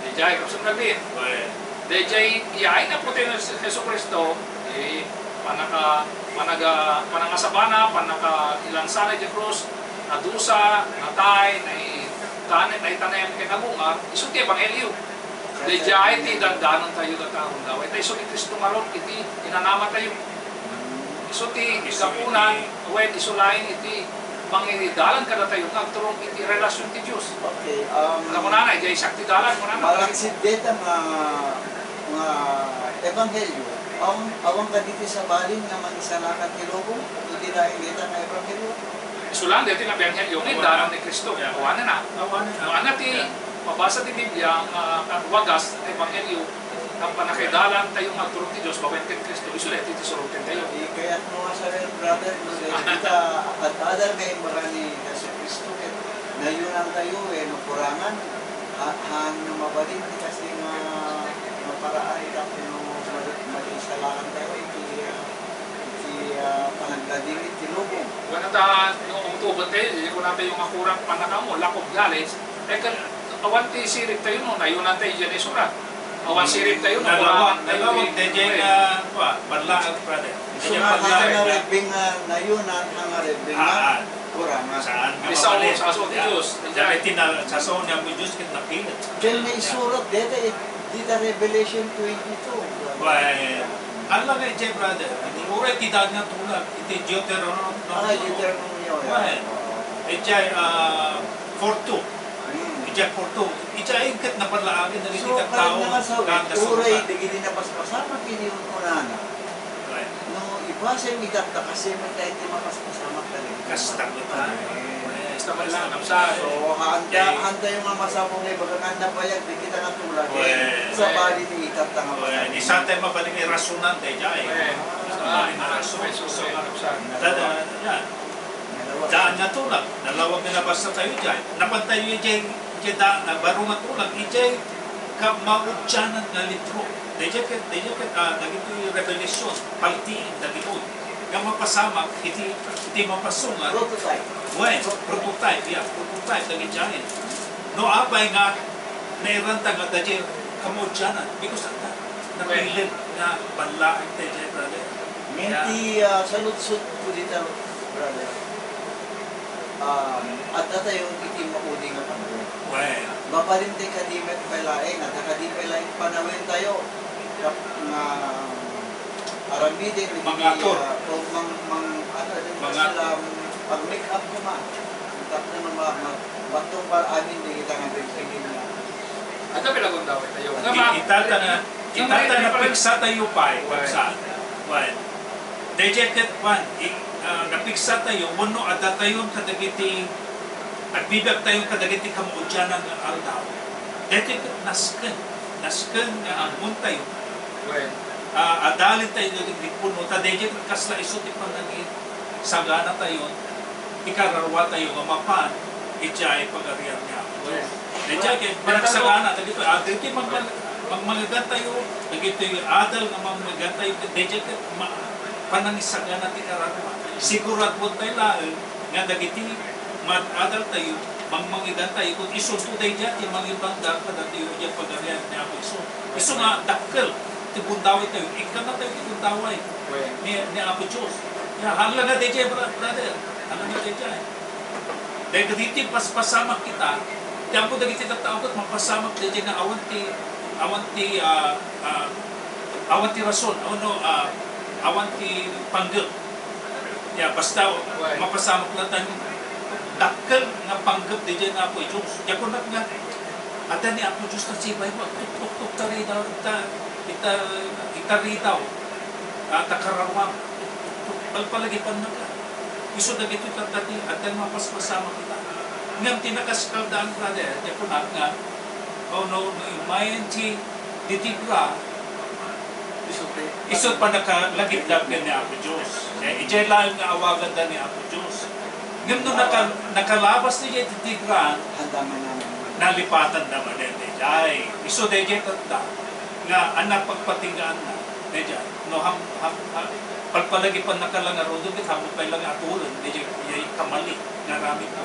Daydiay, Kapsat Calvin. Wen. Daydiay, iyaay ni Apotayo nga Jesu-Cristo, ti panaka-, panaga-, panangasabana, panaka-, ilansana idiay krus, nadusa, natay, nai-, tan-, naitanem ken nagungar, isu ti ebanghelio. Daydiay ti dandanontayo, dataron daway. Ta isu ni Cristo ngarud iti inanamatayo. Isu ti gapunan, wen, isu laeng iti mangidalan kadatayo nga agturong iti relasyon ti Dios. Okay, um, ano kunana, idiay siak ti dalan, kunana. Malaksid deta nga, nga ebanghelio, awan, awan kadi ti sabali nga mangisalakan ti lubong, iti laeng deta nga ebanghelio? Isu laeng daytoy nga ebanghelio nga indanon ni Cristo. Yeah. Awanen a. Awanen a. Awanen ti, yeah, mabasa ti Biblia nga, nga wagas nga ebanghelio, nga pannakaidalantayo nga agturong ti Dios babaen ken Cristo, isu daytoy ti surotentayo. Di kayatmo nga sawen, brother, no, daytoy ta ad-adda nga imbaga ni Jesu-Cristo ket nayunantayo wenno kurangan, ha-, haan nga mabalin ti kasdi nga, nga paraan tapno madi-, madiisalakantayo iti, ah, iti, ah, panagladingit ti lubong. Wen, ta, no, umtubentayo, di kunatayo nga kurang pannakaammo, lack of knowledge, eh, ket awan ti siribtayo no nayunantayo idiay naisurat. Awan siribtayo no kurangantayo. Nalawag, nalawag daydiay nga, kua, ballaag, brother. Isu nga, haan nga rebbeng nga nayunan, haan nga rebbeng nga kurangan. Saan nga mabalin. Sa sao ti Dios. Daydiay ti na-, sa sao ni Apo Dios ket napilit. Ken naisurat deta, eh, dita Revelation twenty-two. Wen, ala nga idiay, brother. Iti uray ti daan nga tulag, iti Deuteronomio. Ah, Deuteronomio, yeah. Wen. Idiay, ah, four two. Hmm. Idiay four two. Idiay ket napallaagen dagiti tattao nga adda sa lugar. Uray dagiti napaspasamak iti kunkunana. Right. No, ibasem ita, ta kasem met daytoy mapaspasamak kadagiti. Kasta met. Kasta met lang, kabsat. So, haanta, haantayo nga masapul nga ibaga nga nabayag dagita nga tulag, eh, sabali ti itatta nga panawen. Di saan tayo mabalin nga irasunan daydiay. Sabali nga rason. Dada, yan. Daan nga tulag, nalawag nga nabasatayo idiay. Napantayo idiay, idiay daan, nga baro nga tulag, idiay kamaudianan nga libro. Daydiay ket, daydiay ket, ah, dagitoy Revelation, paltiing dagitoy. Nga mapasamak iti, iti mapasungan. Prototype. Wen, prototype, yeah, prototype dagiti amin. No apay nga nairanta nga daydiay kamaudianan, because of that, napilit nga ballaag daydiay, brother. Ngem ti, ah, saludsodko dita, brother, um, adda tayo iti maudi nga panawin. Wen. Mabalin ti kadi met pay laeng, adda kadi pay laeng panawin tayo. Kap-, nga aramiden iti, ah, o mang-, mang-, ano, iti sila, um, pag-make up koma. Tapno ma-, ma-, matungpal amin di kita nga bigpigin nga. Adda pay la gundaway tayo. Ita nga Kita ta napiksatayo pay, wen, sa, wen. Daydiay ket, wen, i-, ah, napiksatayo, wenno addatayon kadagiti, agbibiagtayon kadagiti kamaudianan nga aldaw. Daydiay ket nasken, nasken nga ammontayo. Wen. Ah, adalentayo dagiti puno, ta daydiay ket kasla isu ti panangin saganatayo, ikararwatayo nga mapan idiay Pagarian ni Apo Dios. Daydiay ket panagsagana dagitoy, ah, dagiti magmag-, magmangigantayo, dagitoy adal nga magmangigantayo, ket daydiay ket ma-, panangisagana ti kararwa. Siguraduentayo laeng nga dagiti mad-adaltayo, mangmangigantayo, ket isunto daydiay ti mangibanda kadatayo idiay Pagarian ni Apo Dios. Isu nga dakkel ti gundawaytayo, ikkannatayo ti gundaway ni, ni Apo Dios. Ya, hala nga daydiay, bra-, brother. Hala nga daydiay. Daytoy dagiti paspasamak kita, ti ammo dagiti tattao ket mapasamak daydiay nga awan ti, awan ti, ah, ah, awan ti rason, wenno, ah, awan ti panggep. Ya, basta mapasamak latta, dakkel nga panggep daydiay nga Apo Dios. Diak kunak nga, adda ni Apo Dios ta sipay mo, agtuktuktok ta ridaw, ta, ita, ita ridaw, ah, ta kararwam. Palpalagipannaka. Isu dagitoy tattadi, adda nga mapaspasamak kita. Ngem ti nakaskaldaan, brother, diak kunak nga, oh no, no, imayen ti ditigra, isu ti, isu panakalagipda ken ni Apo Dios. Eh, idiay laeng nga awaganda ni Apo Dios. Ngem no naka-, nakalabas ti ditigra, nalipatanda manen daydiay. Isu daydiay tatta nga, a, napagpatinggaanna. Daydiay, no, ham-, ham-, ha-, palpalagipannaka la ngaruden, ket happy pay la nga aturen, daydiay, daydiay kamali nga aramidmo.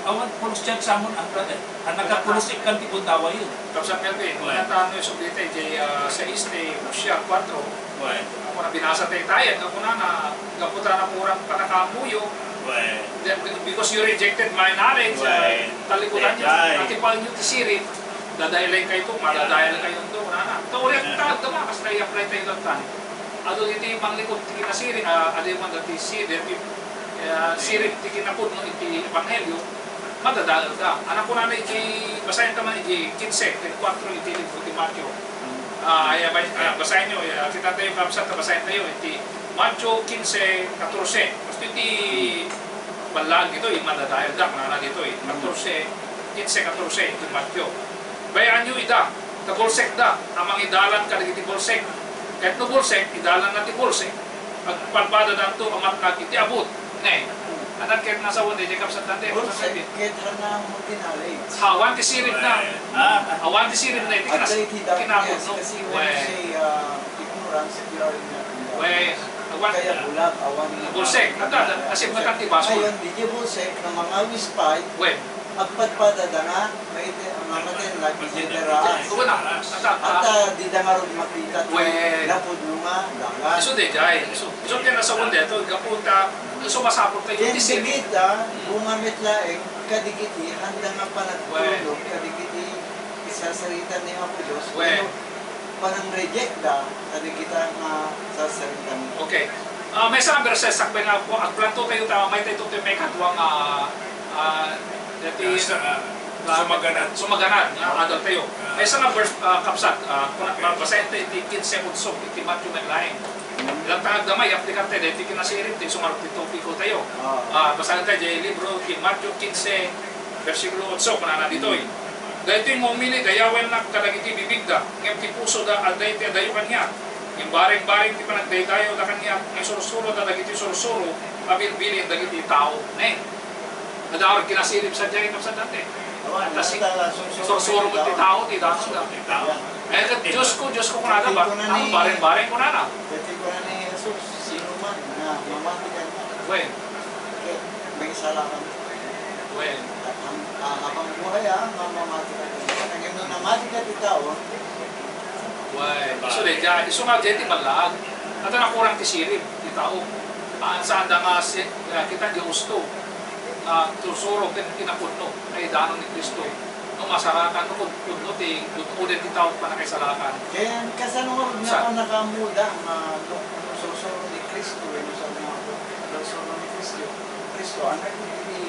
Awan pulos diay sa amon, a, brother. A, nakapulos ikkan ti gundaway. Kapsat nga, wen. Natan no, isubli tayo, daydiay, ah, sais ti Hosea kuatro. Wen. Ako na binasa tayo tayo, ako na, na, gapu ta nakurang panakaammoyo. Wen. Then, because you rejected my knowledge, ah, talikudan niyo, atipaen niyo ti sirib, dadaylaykayto, madadayalkayo, kunana. Ta, uray ta, agdama, kas nai-apply tayo latta. Adu iti manglikod ti kinasirib, ah, adu man dati sirib, ah, sirib ti kinapudno iti ebanghelio, madadaelda. Ania kunana iti, basaen ta man iti kinse ken kuatro iti libro ti Mateo. Ah, aya, bay-, ah, basaen niyo, aya, kita tayo, kabsat, ta basaen tayo iti Mateo kinse katorse. Basta iti ballaag ditoy, madadaelda, kunana ditoy. Katorse, kinse katorse iti Mateo. Bay-anyo ida, ta bulsekda a mangidalan kadagiti bulsek. Ket no bulsek, idalanna ti bulsek. Agpadpadadanto a matnag iti abut. Ne. Anak ket nasawen daydiay kabsat dante. Bulsek ket hanna mo ti knowledge. Awan ti siribna. Ah. Awan ti siribna iti kinas-, kinapudno. Kasi when you say, ah, ignorance, you are ignorant. Wen. Awan. Kaya bulag, awan nga bulsek. Ata, ata, asip nga ti basol. Ngayon, daydiay bulsek nga mangawis pay. Wen. Agpadpadada nga, maiti-, nga matnag iti dara. Wen, ata, ata. Ata, dida ngarud makita ti napudno nga dalan. Isu daydiay. Isu, isu ti nasawen daytoy, gapu ta, isu masapul tayo. Ken dagita, bunga met laeng, kadagiti, handa nga panagtulnog, kadagiti, isarsarita ni Apo Dios. Wen. Panang-reject da, kadagita nga sarsarita. Okay. Ah, maysa nga verses, sakbay nga agplanto tayo ta, mayta ito ti maikadua nga, ah, dati, ah, sumaganad. Sumaganad nga adal tayo. Ah. Maysa nga verse, ah, kabsat, ah, kuna, ba-, basaen tayo iti kinse otso, iti Mateo met laeng. Ilang ta agdama, i-aplikan tayo, dati kinasirib, ti sumarok ti topiko tayo. Ah. Ah, basaen tayo, di libro, ti Mateo kinse, bersikulo otso, kunana ditoy. Daytoy nga umili, dayawennak kadagiti bibigda, ngem ti pusoda, adda iti adayo kaniak. Ngem bareng-bareng ti panagdaydayawda kaniak, nga isursuroda dagiti sursuro a bilbilin dagiti tao. Ne? Adda kinasirib sadiay, kabsat dante. Awan, ta si-, sursuro ti tao, ti tao. Eh, ket, "Diosko, Diosko," kunada ba? Ang bareng-bareng kunana. Dati kunana ni Jesus, sino man nga mamati kaniak. Wen. Ket, may salakan. Wen. At ang, ah, habang buhay, ah, mamamati ka din. At ang ino namati ka ti tao, wen. Isu daydiay, isu nga daydiay ti ballaag. Ata nakurang ti sirib ti tao. Ah, saan da nga si-, ah, kita di husto. Ah, sursuro ken kinapudno, ay danon ni Cristo. No masarakan, no kun-, kunno ti, kun-, ulit ti tao panakaisalakan. Ken kasano nga, nga nakaammoda nga no, no sursuro ni Cristo, wenno saan nga sursuro ni Cristo? Cristo, ano yung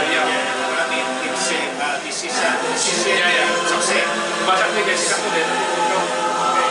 Maria, amin, Jose, ah, this is, ah, this is, yeah, yeah, Jose. Masakit kasi ako din. Okay.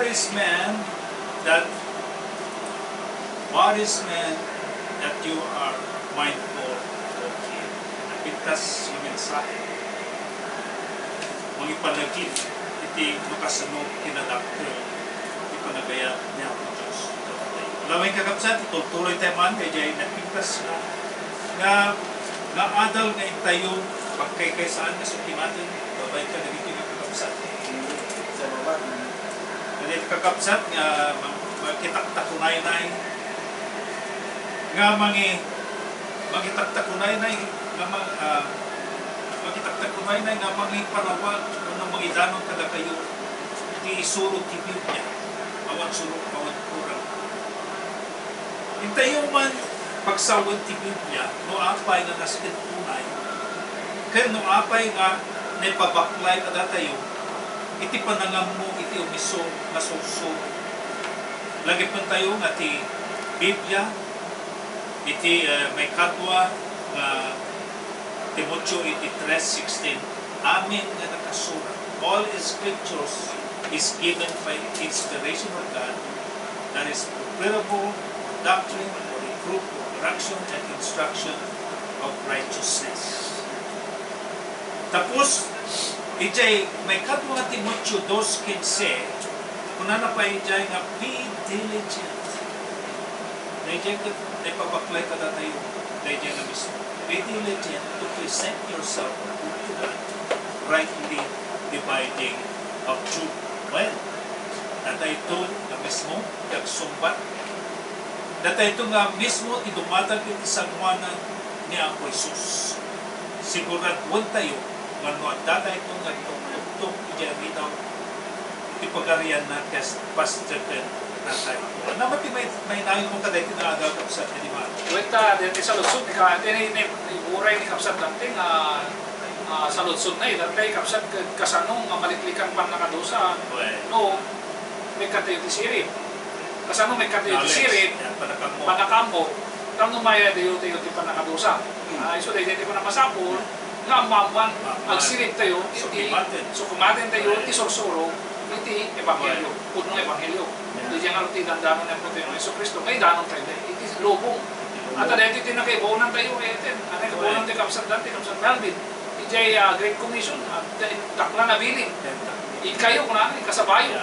There is man that, what is man that you are mindful of him? Napintas nga mensahe. Mangipanagin iti makasano kinadakkel ti panagayat ni Apo Dios kadatayo. Laeng, kakabsat, itultuloy tayo man daydiay napintas nga, nga, nga adal nga intayo pagkaykaysaan nga sukimaten. Babaen kadagiti nga kakabsat. Salamat. Kadagiti kakabsat nga ma-, makitaktakunaynay, nga mangi-, makitaktakunaynay, nga ma-, ah, makitaktakunaynay nga mangiparawag wenno mangidanon kadakayo ti isuro ti Biblia. Awan surok, awan kurang. Intayo man pagsawen ti Biblia no apay nga nasken unay, ken no apay nga naipabaklay kadatayo iti panangammo iti umiso nga sursuro. Lagipentayo nga ti Biblia iti, eh, maikadua nga Timoteo iti three sixteen, amin nga nakasurat, "All scriptures is given by inspiration of God, that is profitable for doctrine, for reproof, for correction, and instruction of righteousness." Tapos, ijay maikadua nga Timoteo dos quince, kunana pay ijay nga, "Be diligent." Daydiay ket naipabaklay kadatayo daydiay nga mismo. "Be diligent to present yourself approved to God, rightly dividing of truth." Well, datayto nga mismo ti agsungbat. Datayto nga mismo ti dumatag iti sangoanan ni Apo Jesus. Siguraduentayo nga no adda daytoy nga agtuktuktok idiay ridaw ti Pagarianna, kas-, pastekenna tayo. Ano man ti may, mainayon mo kadaytoy nga adal, Kapsat Eddie Mar? Wen ta, daytoy saludsod, ka, ti ni, ni, ni, uray ni Kapsat Dante nga, ah, saludsod na, eh, daytoy Kapsat, ka-, kasano nga maliklikan pannakadusa? Wen. No, may katayo ti sirib. Kasano may katayo ti sirib? Yan, panakammo. Panakammo. Tapno mayadayo tayo ti pannakadusa. Hmm. Ah, isu daytoy ti panamasapul, nga ammaammuan, agsirib tayo iti, sukimaten tayo iti sursuro, iti ebanghelio, pudno nga ebanghelio. Iti nga ti dandanon ni Apo tayo nga Jesu-Cristo, nga idanon tayo iti lubong. At daytoy ti nakaibaonan tayo, eh, iti, ano, kaibaonan ti Kapsat Dante, Kapsat Melvin. Idiay, ah, Great Commission, ah, daklan a bilin. Ikayo, kunana, ikasabayo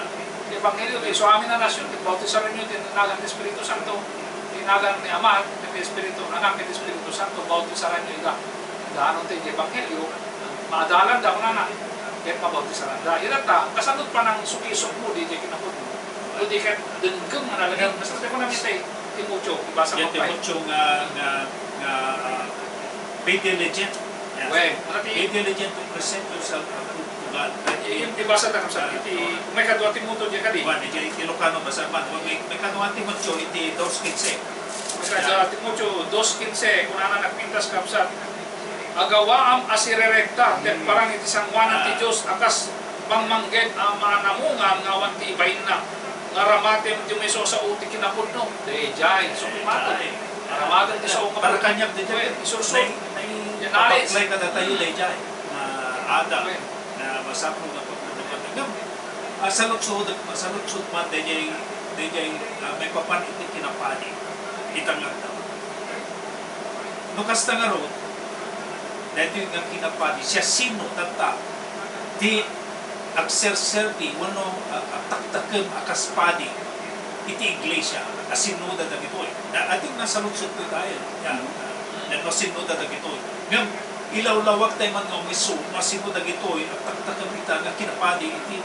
ti ebanghelio, ti isu amin a nasion, ket bautisaranyo iti nagan ti Espiritu Santo, iti nagan ni Ama, iti Espiritu, Anak, iti Espiritu Santo, bautisaranyo ida. Idanon ti ebanghelio, maadalanda, kunana, ket mabautisaranda. Ita ta, kasano panangsuki-sukmo diay kinapudno? No di ket denggem nga nalagip. Basta kunana iti Timoteo, ibasa ko pa. Timoteo nga, nga, nga, ah, be diligent. Yes. Wen, ano ti Be diligent to present yourself approved to God. Iti, iti basa ta, Kapsat, iti, may kadua Timoteo diay kadi. Wen, iti, iti Ilocano basa man. Wen, may, may kadua Timoteo iti dos quince. May kadua Timoteo dos quince, kunana nagpintas, Kapsat, "Agawaam a sirerekta ket parang iti sangoanan ti Dios a kas mangmangged a manamungam nga awan ti ibainna, nga aramatem ti umisusao ti kinapudno." Daydiay, sukimaten. Aramaten ti sao nga pudno. Para kaniak, daydiay. Wen, isursuro. Nay-, nay-, yan, alis. Papaklay kadatayo, daydiay. Nga adal. Wen. Nga masapul nga pagdadaman. Ngem, ah, saludsod, saludsod man, daydiay, daydiay, ah, maipapan iti kinapadi. Ita nga adda. No kasta ngarud, daytoy nga kinapadi, siasino tatta ti agserserbi wenno, ah, agtaktakem a kas padi iti iglesia? Asinoda dagitoy? Na, ading nasaludsodto tayo. Yan. Yan, no, asinoda dagitoy? Ngem, ilawlawagtayo man nga umiso, no, asino dagitoy agtaktakem ita nga kinapadi iti,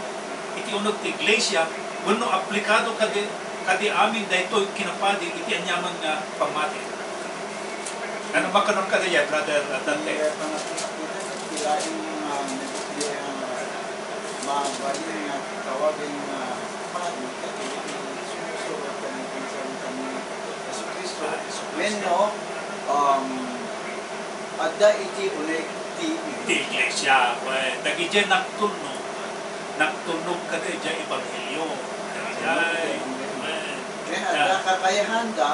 iti uneg ti iglesia, wenno aplikado kadi, kadi amin daytoy kinapadi iti aniaman nga pammati. Ano ba kanon kadi, Brother Dante? Ti, eh, panagpinapita, ti laing, ah, nagitdi, ah, mabalin nga tawagen nga padi, ket iti sumusurot ken iti nasalita ni Jesu-Cristo. Wenno, um, adda iti uneg ti, ti iglesia. Wen, dagiti nagtulnog, nagtulnog kadi idiay ebanghelio. Dagiti, wen. Ken adda kakayahanda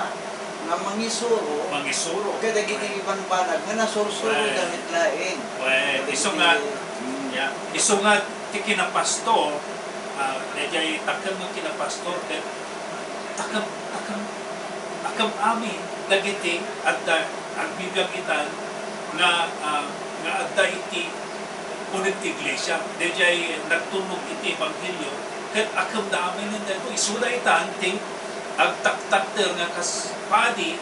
nga mangisuro, mangisuro kadagiti, wen, bambanag nga nasursuroda met laeng. Wen, kadagiti, isu nga, mm, ya, isu nga ti kinapastor, Ah, daydiay takkem nga kinapastor, ket takkem, takkem, takkem amin dagiti adda agbibiag itan nga, ah, nga adda iti uneg ti iglesia. Daydiay nagtulnog iti ebanghelio, ket akemda amin daytoy. Isuda itan ti agtaktakder nga kas padi,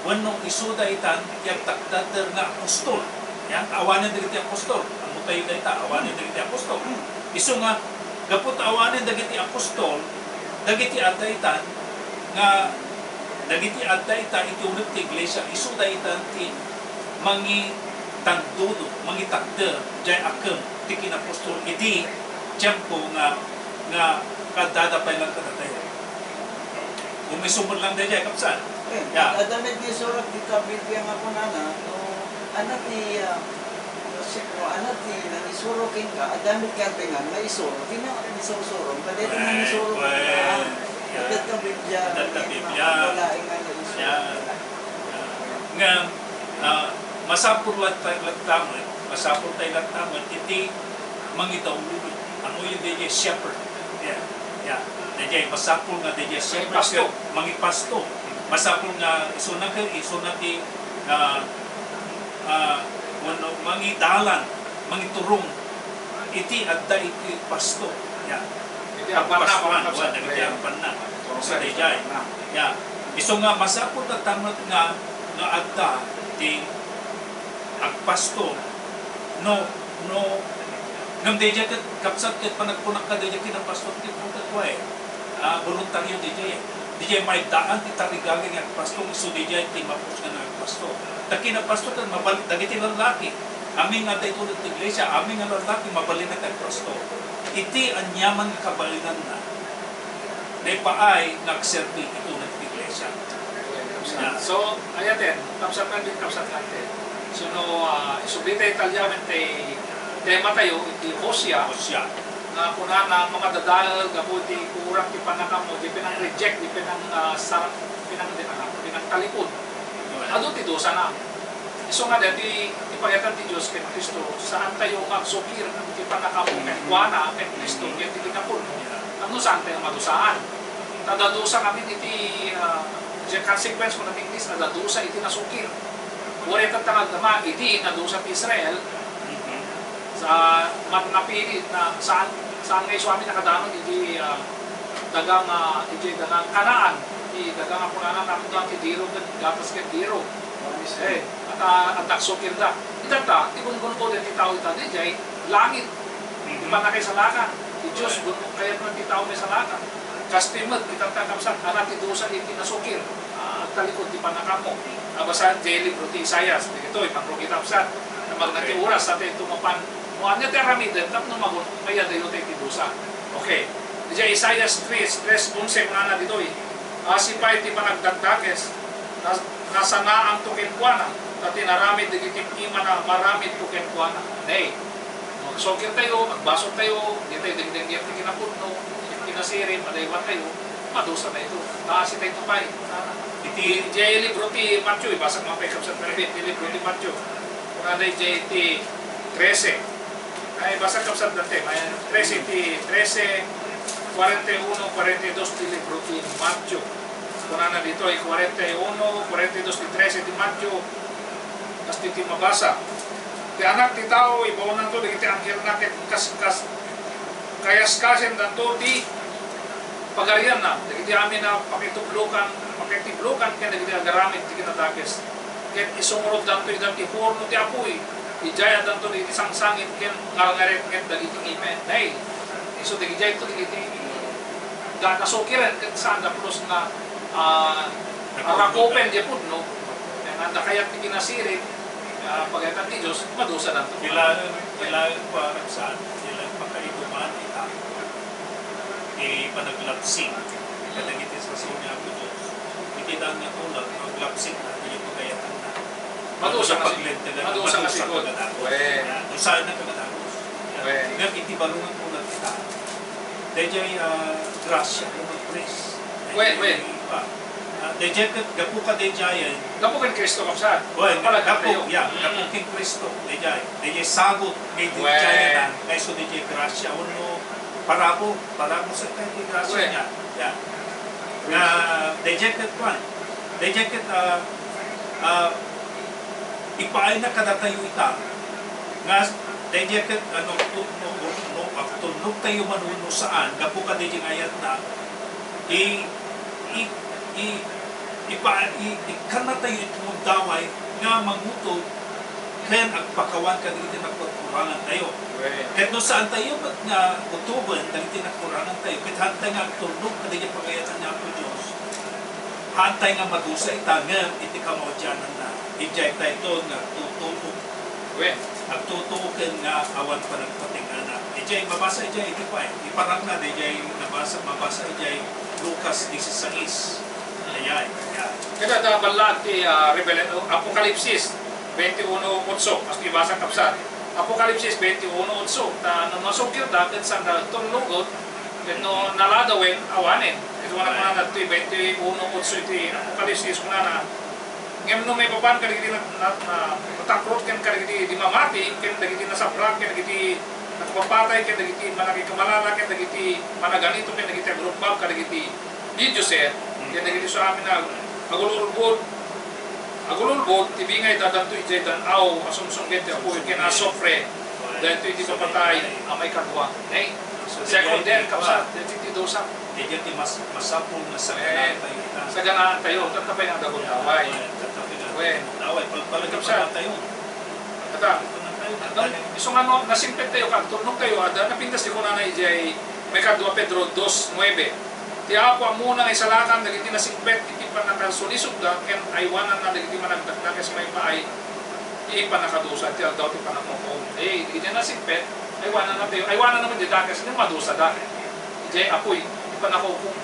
wenno isuda itan ti agtaktakder nga apostol. Yan, awanen dagiti apostol. Ammotayo dayta, awanen dagiti apostol. Isu nga, gapu ta awanen dagiti apostol, dagiti adda itan nga, dagiti adda ita iti uneg ti iglesia, isuda itan ti mangitandudo, mangitakder, jay akkem ti kinapostol iti tiempo nga, nga kaddada pay lang kadatayo. Umisumod lang dayjay, kapsat. Eh, ya. Adda met nga isurat ti Biblia nga kunana, no, ano ti, ah, no, si-, no, ano ti nangisuro kenka, adda met nga adda nga isuro, ti na-, isursurom, kadayta nangisuro kenka. Well, yeah. Adda ta Biblia, adda ta Biblia. Wala nga isuro. Yeah. Ngem, ah, masapul latta-, latta met, masapul tayo latta met iti mangidaululo. Ammoyo dayjay shepherd. Yeah. Yeah. Dayjay, masapul nga dayjay shepherd. Mangipasto. Mangipasto. Masapul nga isuna ket, isuna ti, ah, ah, wenno mangidalan, mangiturong iti adda iti pasto. Ya. Iti agpastoan, agpastoan, wen, dagiti agpastoan. Sa dayjay. Ya. Isu nga masapul ta met nga, nga adda ti agpasto. No, no, ngem dayjay ket, kapsat, ket panagkunak kadayjay kinapastor ket, ket, ket, ah, voluntaryo dayjay. Dayjay maidaan ti tarigagay nga agpastor, isu dayjay ti mapusgan nga agpastor. Ta kinapastor ket mabal-, dagiti lallaki. Amin nga adda iti iglesia, amin nga lallaki, mabalin nga agpastor. Iti aniaman nga kabaelanna, naipaay nga agserbi iti iglesia. Yeah. So, ayaten, kapsat nga din, kapsat nga din. So, no, ah, isubli tayo Italianen ti tema tayo, iti Hosea. Hosea. Nga kunana, nga madadael gapu iti kurak ti pannakammo, di pinang-reject, di pinang, ah, sar-, pinang-, di pinang-, pinangtalipod. Adu ti dusana. Isu nga daytoy ti pagayatan ti Dios ken Cristo, saan tayo nga agsukir iti pannakammo kenkuana, ken Cristo, ken ti kinapudno. Tapno saan tayo madusaan. Ta adda dusa ngamin iti, ah, the consequence ko na ti English, adda dusa iti nasukir. Uray tatta nga agdama, idi nadusa ti Israel, sa mat-, napili na saan, saan nga isu amin nakadanon iti, ah, daga nga, iti daga nga Canaan, iti daga nga kunana namda ti diro ket gatas ket diro. Eh, at, ah, at nagsukirda. Itatta, ti gungunko daytoy tao ita, dayjay langit. Ti pannakaisalakan. Ti Dios, gungun-, kayatna ti tao maisalakan. Kastoy met, itatta, kapsat, adda ti dusa iti nasukir. Ah, agtalipod ti pannakammo. Abasa, jay libro ti Isaias. Dagitoy, mangrugi, kapsat. Namagna ti oras, sa tayo tumapan. No ania ti aramiden, tapno magun-, mayadayo tayo ti dusa. Okay. Idiay Isaias tres, tres onse, kunana ditoy, "Asi pay ti panagdakdakes, nas-, nasanaanto kenkuana, ta ti inaramid dagiti imana, maramidto kenkuana." Nay, no, agsukir tayo, agbasol tayo, di tayo dengdengngeg ti kinapudno, ti kinasirib, madaywan tayo, madusa tayo. Naasi tayo pay. Iti, idiay libro ti Mateo, ibasa ko man pay, kapsat, ti libro ti Mateo. Kunana idiay ti trese. Ay, basa, kapsat, dati, may trese ti, trese, kuarenta y uno, kuarenta y dos ti libro ti Mateo. Kunana ditoy, kuarenta y uno, kuarenta y dos ti trese ti Mateo. Kas ti, ti mabasa. Ti Anak ti Tao, ibaonanto dagiti anghelna ket kas, kas, kayaskasendanto ti pagarianna, dagiti amin a pakitublokan, pakitiblokan ken dagiti agaramid ti kinadakes. Ket isungroddanto ida ti horno ti apuy, idiay addanto dagiti sangsangit ken ngarngaretnget dagiti imay. Isu dagijayto dagiti da-, nasukiren ket saan da pulos nga, ah, rakupen diay pudno. Ken adda kayat ti kinasirib, ah, pagayatan ti Dios, madusadanto. Kailangan, kailangan ko aram saan, kailangan pakaiduman ita. Ti panaglapsing kadagiti sasao ni Apo Dios. Iti daan nga tulag, no aglapsing na, ti pagayatanna. Madusa nga si-, madusa nga sigud. Wen. Dusaenna kadagos. Wen. Ngem iti baro nga tulag ita, dayjay, ah, grasia, no, grace. Wen, wen. Ah, dayjay ket gapu kadayjayen. Gapu ken Cristo, kapsat. Wen, gapu, ya, gapu ken Cristo, dayjay. Dayjay sagut nga iti dayjayen, nga isu dayjay grasia, wenno Parabo, parabo sa tayo ti grasya niya. Yeah. Nga, daydiay ket kuan. Daydiay ket, ah, ah, ipaayna kadatayo ita. Nga, daydiay ket, ano, no, no, no, no, agtulnog tayo man wenno saan, gapu kadaydiay nga ayatna, i-, i-, i-, ipa-, i-, ikkanna tayo iti gundaway nga mangutod ken agpakawan kadagiti nagkurkurangan tayo. Wen. Ket no saan tayo met nga utoben dagiti nagkurangan tayo, ket haantay nga agtulnog kadagiti pagayatan ni Apo Dios, haantay nga madusa ita ngem iti kamaudiananna, idiay tayo nga agtutuok. Wen. Agtutuok ken nga awan panagpatingana. Idiay mabasa idiay iti pay, iparangna, idiay nabasa, mabasa idiay Lucas dieciséis. Ayay, ayay. Kada ta balla ti, ah, Revela-, Apokalipsis veintiuno otso, kas ti basa, kapsat. Apokalipsis veintiuno otso, ta no masukir da, ket sanda tulnugot, ket no naladawen, awanen. Ket wala Right. Kunana ditoy veintiuno otso iti Apokalipsis, kunana, ngem no maipapan kadagiti nat-, nat-, na-, natakrot, ken kadagiti di mamati, ken dagiti nasabrak, ken dagiti nagpapatay, ken dagiti manakikamalala, ken dagiti managanito, ken dagiti agrumbab kadagiti didiosen, ken dagiti su amin a agul-ulbod, agul-ulbod ti bingay da danto idiay dan-aw a sumsungget ti apuy ken asupre, daytoy ti papatay a maikadua. Nay, second death, kapsat, daytoy ti dusa. Daydiay ti mas-, masapul nga saganaan tayo ita. Saganaan tayo, tatta pay nga agundaway. Wen, tatta pay nga agundaway. Pal-, palagipatan tayo. Ata, isu nga no, nasingpet tayo, kag tulnog tayo, adda napintas ti kunana idiay maikadua Pedro dos nuebe. Ti Apo ammona nga isalakan dagiti nasingpet iti pannakasulisogda ken aywananna dagiti managdakdakes maipaay ti pannakadusa ti aldaw ti pannakahukom. Eh, iti nasingpet, aywananna tayo, aywananna met ti dakes, ngem madusada. Idiay apuy ti pannakahukom.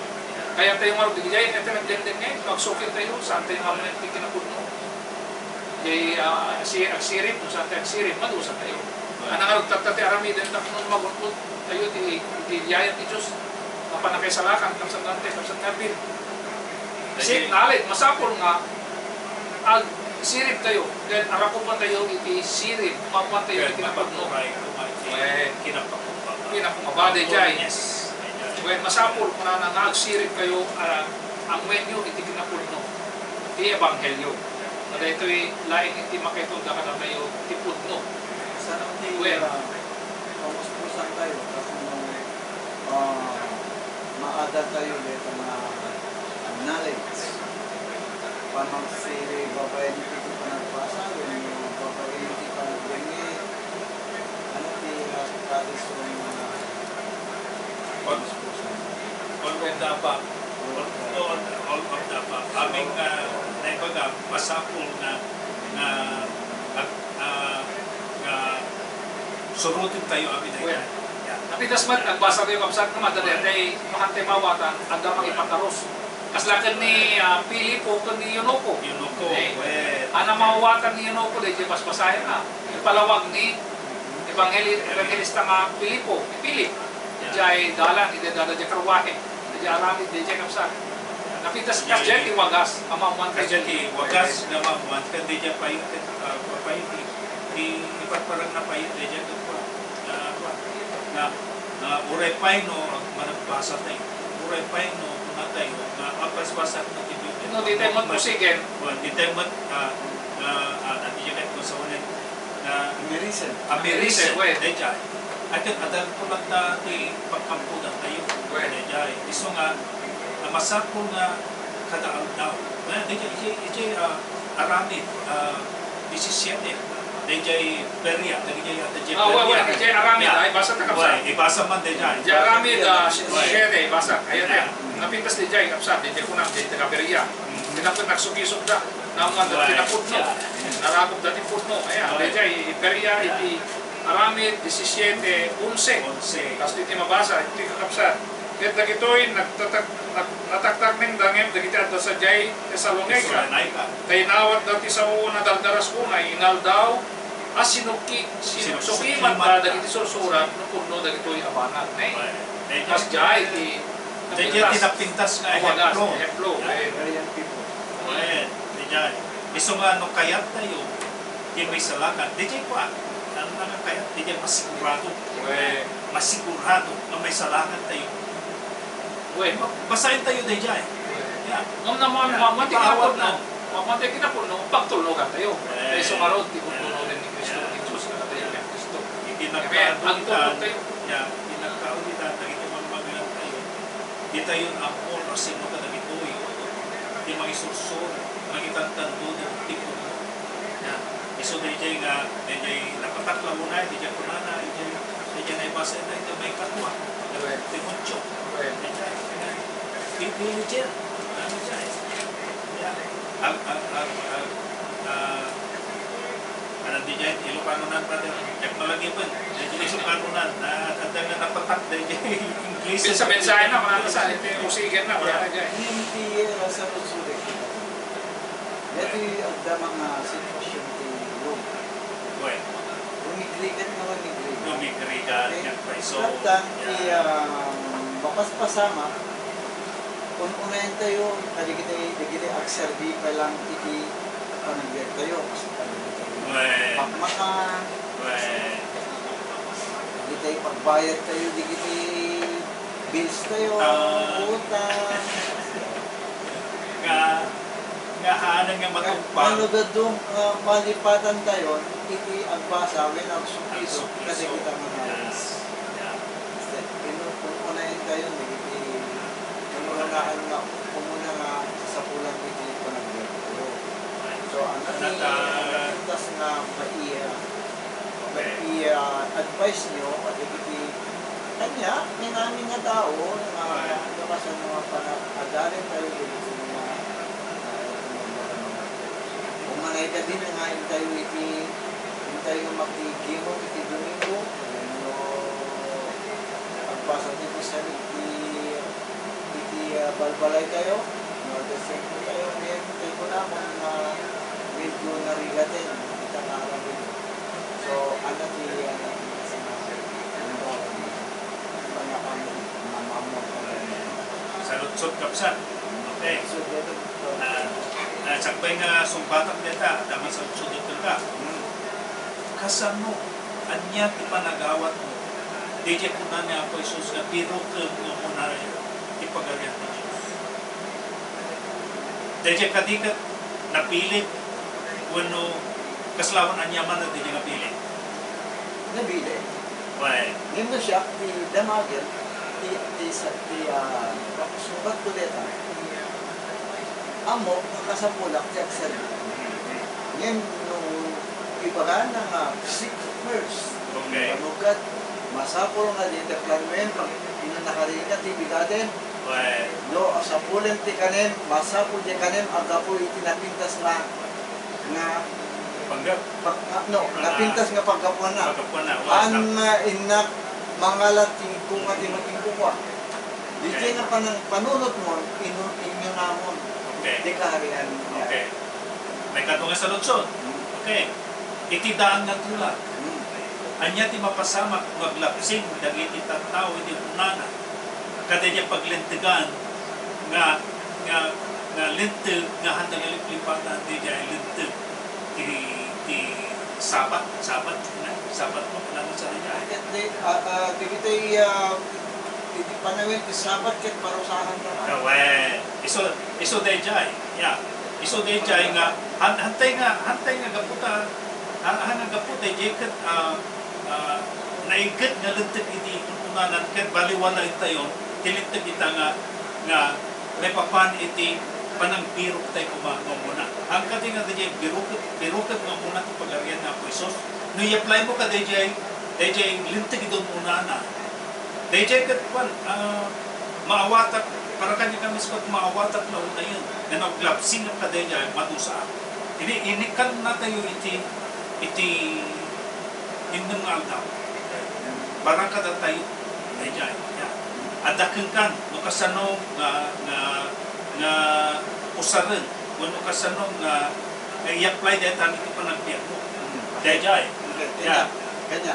Kayat tayo ngarud, idiay, iti nagdengdeng ngay, no agsukir tayo, saan tayo nga ammon ti kinapudno. Jay, ah, si-, agsirib, no saan tayo agsirib, madusa tayo. Ania ngarud tatta ti aramiden tapno magun-od tayo ti, ti yaya ti Dios. Nga pannakaisalakan, kapsat dante, kapsat nga Bill. Kasi, nalid, masapul nga agsirib tayo, then arakupan tayo iti sirib, mapan tayo iti kinapudno. Wen. Kinapumabadi jay. Wen, masapul, kunana nga agsirib kayo, ah, ammoenyo iti kinapudno, ti ebanghelio. Nga daytoy laeng iti makaitulda kadatayo ti pudno. Saan ti, wen, ah, pamuspusan tayo, tapno, ah, maadal tayo dayta nga knowledge. Pamagsiri babaen iti panagbasa, wenno babaen iti panagdengngeg, ano ti, ah, tradisyon nga All, all of the above. All, all, all of the above. Aming, ah, naibaga, masapul nga, nga, ag-, ah, nga suroten tayo amin ay. Well, yeah. Napintas met, nagbasa tayo, kapsat, nga madali, tay, makantay mawatan, adda mangipakarus. Kasla ken ni, ah, Filipo ken ni Eunuco. Eunuco, eh, well. Ana mawatan ni Eunuco, daydiay basbasaenna. Ipalawag ni Ebangeli-, Evangelista nga Filipo, ni Philip. Jay dalan, iti dada jay karwahe. Jay aramid, jay kapsat. Napintas, kasjay ti wagas, a maammuan. Kasjay ti wagas, nga maammuan, ken dayjay pay-, ah, pay-, ti iparparang na pay, dayjay ket kua, na, kua, na, na uray pay no, ag-, managbasa tayo. Uray pay no, kuna tayo, nga agbasbasa ti Biblia. No, di tayo met usigen. Well, di tayo met, ah, ah, ah, adi jay ket kung sa unin, nga American. American, American, well. Dayjay. Ay, ket adal ko lang ta ti pagkampudan tayo. Well. Dayjay. Isu nga, nga masapul nga kada aldaw. Nga, dayjay, ijay, ijay, ah, aramid, ah, disisiete. Dayjay Beria, dayjay, ah, dayjay Beria. Ah, well, well, ijay aramid, ay, basa ta, kapsat. Well, ibasa man, dayjay. Ijay aramid, ah, disisiete, basa. Ayan, ayan. Napintas dayjay, kapsat, dayjay kunam, dayjay taga Beria. Mm. Pinapit nagsukisok da. Naman da ti napudno. Narakop da ti pudno. Ayan, dayjay, Beria, iti aramid, disisiete, onse. Onse. Kas ti mabasa, iti kakabsat. Ket dagitoy, nagtatak-, nag-, nataktakneng da ngem dagiti adda sadiay Tesalonica. Tesalonica. Ta inawat da ti sao a nadardaras unay, inaldaw, a sinukki-, sin-, sinukimat da dagiti sursurat, no pudno dagitoy a banag. Ne? Ay, dayjay. Kasdiay ti Dayjay ti napintas nga ehemplo. Ehemplo, eh. Brilliant people. Wen, dayjay. Isu nga no kayat tayo, ti maisalakan. Dayjay kua, ano nga kayat, dayjay masigurado. Wen. masigurado nga maisalakantayo. Wen, ma-, basaentayo daydiay. Wen. Yeah. Ngem naman, yeah, mamatay ipaawat kinapudno. Na. Mamatay kinapudno, pagtulnogantayo. Wen. Kaysa ngarud, ti pudno ni Cristo, yeah, ti Dios, kadatayo ni Cristo. Iti nagkauditan, yeah, iti nagkauditan, dagiti mammagulantayo. Ditayon ammo no sino kadagitoy ti mangisursuro, mangitantandudot ti pudno. Nia, isu daydiay nga, daydiay napatak la unay, daydiay kunana, daydiay, daydiay naibasa ita, ita maikadua. Correct. Timoteo. Correct. Daydiay, daydiay. Di-, diligent. Ano daydiay? Nia, ag-, ag-, ag-, ag-, ah, Ano di dyan? Ilocanonan, brother. Diak malagipen. Daydiay Ilocanonan. Na, adda nga napatak daydiay English. Sa mensahe na, marami sa, iti usigen na, marami dyan. Yan ti, uh, sa Luzon, eh. Yan ti adda mga sitwasyon ti Rome. Wen. Rumigrigat nga rumigrigat. Rumigrigat, okay. Nga preso. Latta, ti, yeah, um, mapaspasamak, un-unayen tayo, kadagiti, dagiti agserbi pa lang iti panagbiag tayo, kasi panagbiag tayo. Wen. Pakmakan, wen, dagiti pagbayad tayo, dagiti bills tayo, utang. Utang. Nga, nga haanan nga matungpal. Nga, ano gadong, ah, malipatan tayo, iti agbasa, wen agsukisok, agsukisok, kadagiti mga, yes, yeah. Basta, inu-, kung unahin tayo, dagiti, kung unaan nga, kung una nga sasapulan iti panagbiag tayo. So, ano ti, nata-, ano ti tas nga maiya, okay, maiya advice nyo, o dagiti, kanya, may namin nga tao, nga, right, nga kasano nga pana-, adalan tayo, dagiti nga, ah, Umanay kadi nga intayo iti, intayo makigimong iti Domingo, wenno agbasa ti Rosary iti, iti, ah, balbalay tayo, no, adda sentro tayo, ngem, kay kunakon nga medyo narigaten ita nga aramid. So, ano ti, ah, sa mga halimbawa, mga pang-, mga pang-, Saludsod, kabsat. Okay. Ah, ah, sakbay nga sungbatak dayta, adda man saludsod kenka. Hmm. Kasano, ania ti panagawatmo? Daydiay kuna ni Apo Jesus nga birokem nga umuna ti Pagarian ti Dios. Daydiay kadi ket napilit wenno kasla awan aniaman a daydiay napilit? Napilit. Wen. Ngem no siak, ti damagen, ti, ti sa, ti, ah, sungbatko dayta, ammok nga kasapulak ti agserbi. Ngem no ibagana nga seek first, okay, ano ket masapul nga dayta planoen, pag, no nakaringa ti bigaden, wen, no, sapulen ti kanem, masapul ti kanem, aggapu iti napintas nga, nga panggep. Pag-, ah, no, ah, napintas nga paggapuanna. Paggapuanna, wen. Haan nga innak mangala ti ingko nga ti matingko kua. Daydiay nga panan-, panunotmon, inu-, inyunamon. Okay. Ti kaharian niya. Okay. Maikadua nga saludsod. Hmm. Okay. Iti daan nga tulag. Hmm. Ania ti mapasamak no aglabsing dagiti tattao iti kunana? Kadaydiay paglintegan nga, nga, nga linteg nga haanda nga liplipatan daydiay linteg ti, ti Sabat, Sabat, na, Sabat mo, kunana sa daydiay. Ket di, ah, ah, dagiti, ah, iti panawen ti Sabat ket parusahan na. Wen, isu, isu daydiay, ya. Isu daydiay nga, han-, hantay nga, hantay nga gapu ta, han-, han nga gapu daydiay ket, ah, ah, naiget nga linteg iti kunkunanan ket baliwalaentayon ti linteg ita nga, nga maipapan iti panangbirok tayo koma nga umuna. Haan kadi nga daydiay birokek, birokek nga umuna ti Pagarian ni Apo Jesus. No i-apply mo ka daydiay, daydiay linteg iti kunkunana. Daydiay ket kuan, ah, maawatak, para kaniak a miskot, maawatak la unayen. Nga no aglabsingak kadaydiay, madusaak. Ini, inikkan natayo iti, iti innem nga aldaw. Barakada tayo. Daydiay. Ya. Adda kenkan, no kasano nga, nga, nga usaren, wenno kasano nga, nga i-apply dayta iti panagbiagmo. Daydiay. Okay, ya. Kanya, kanya.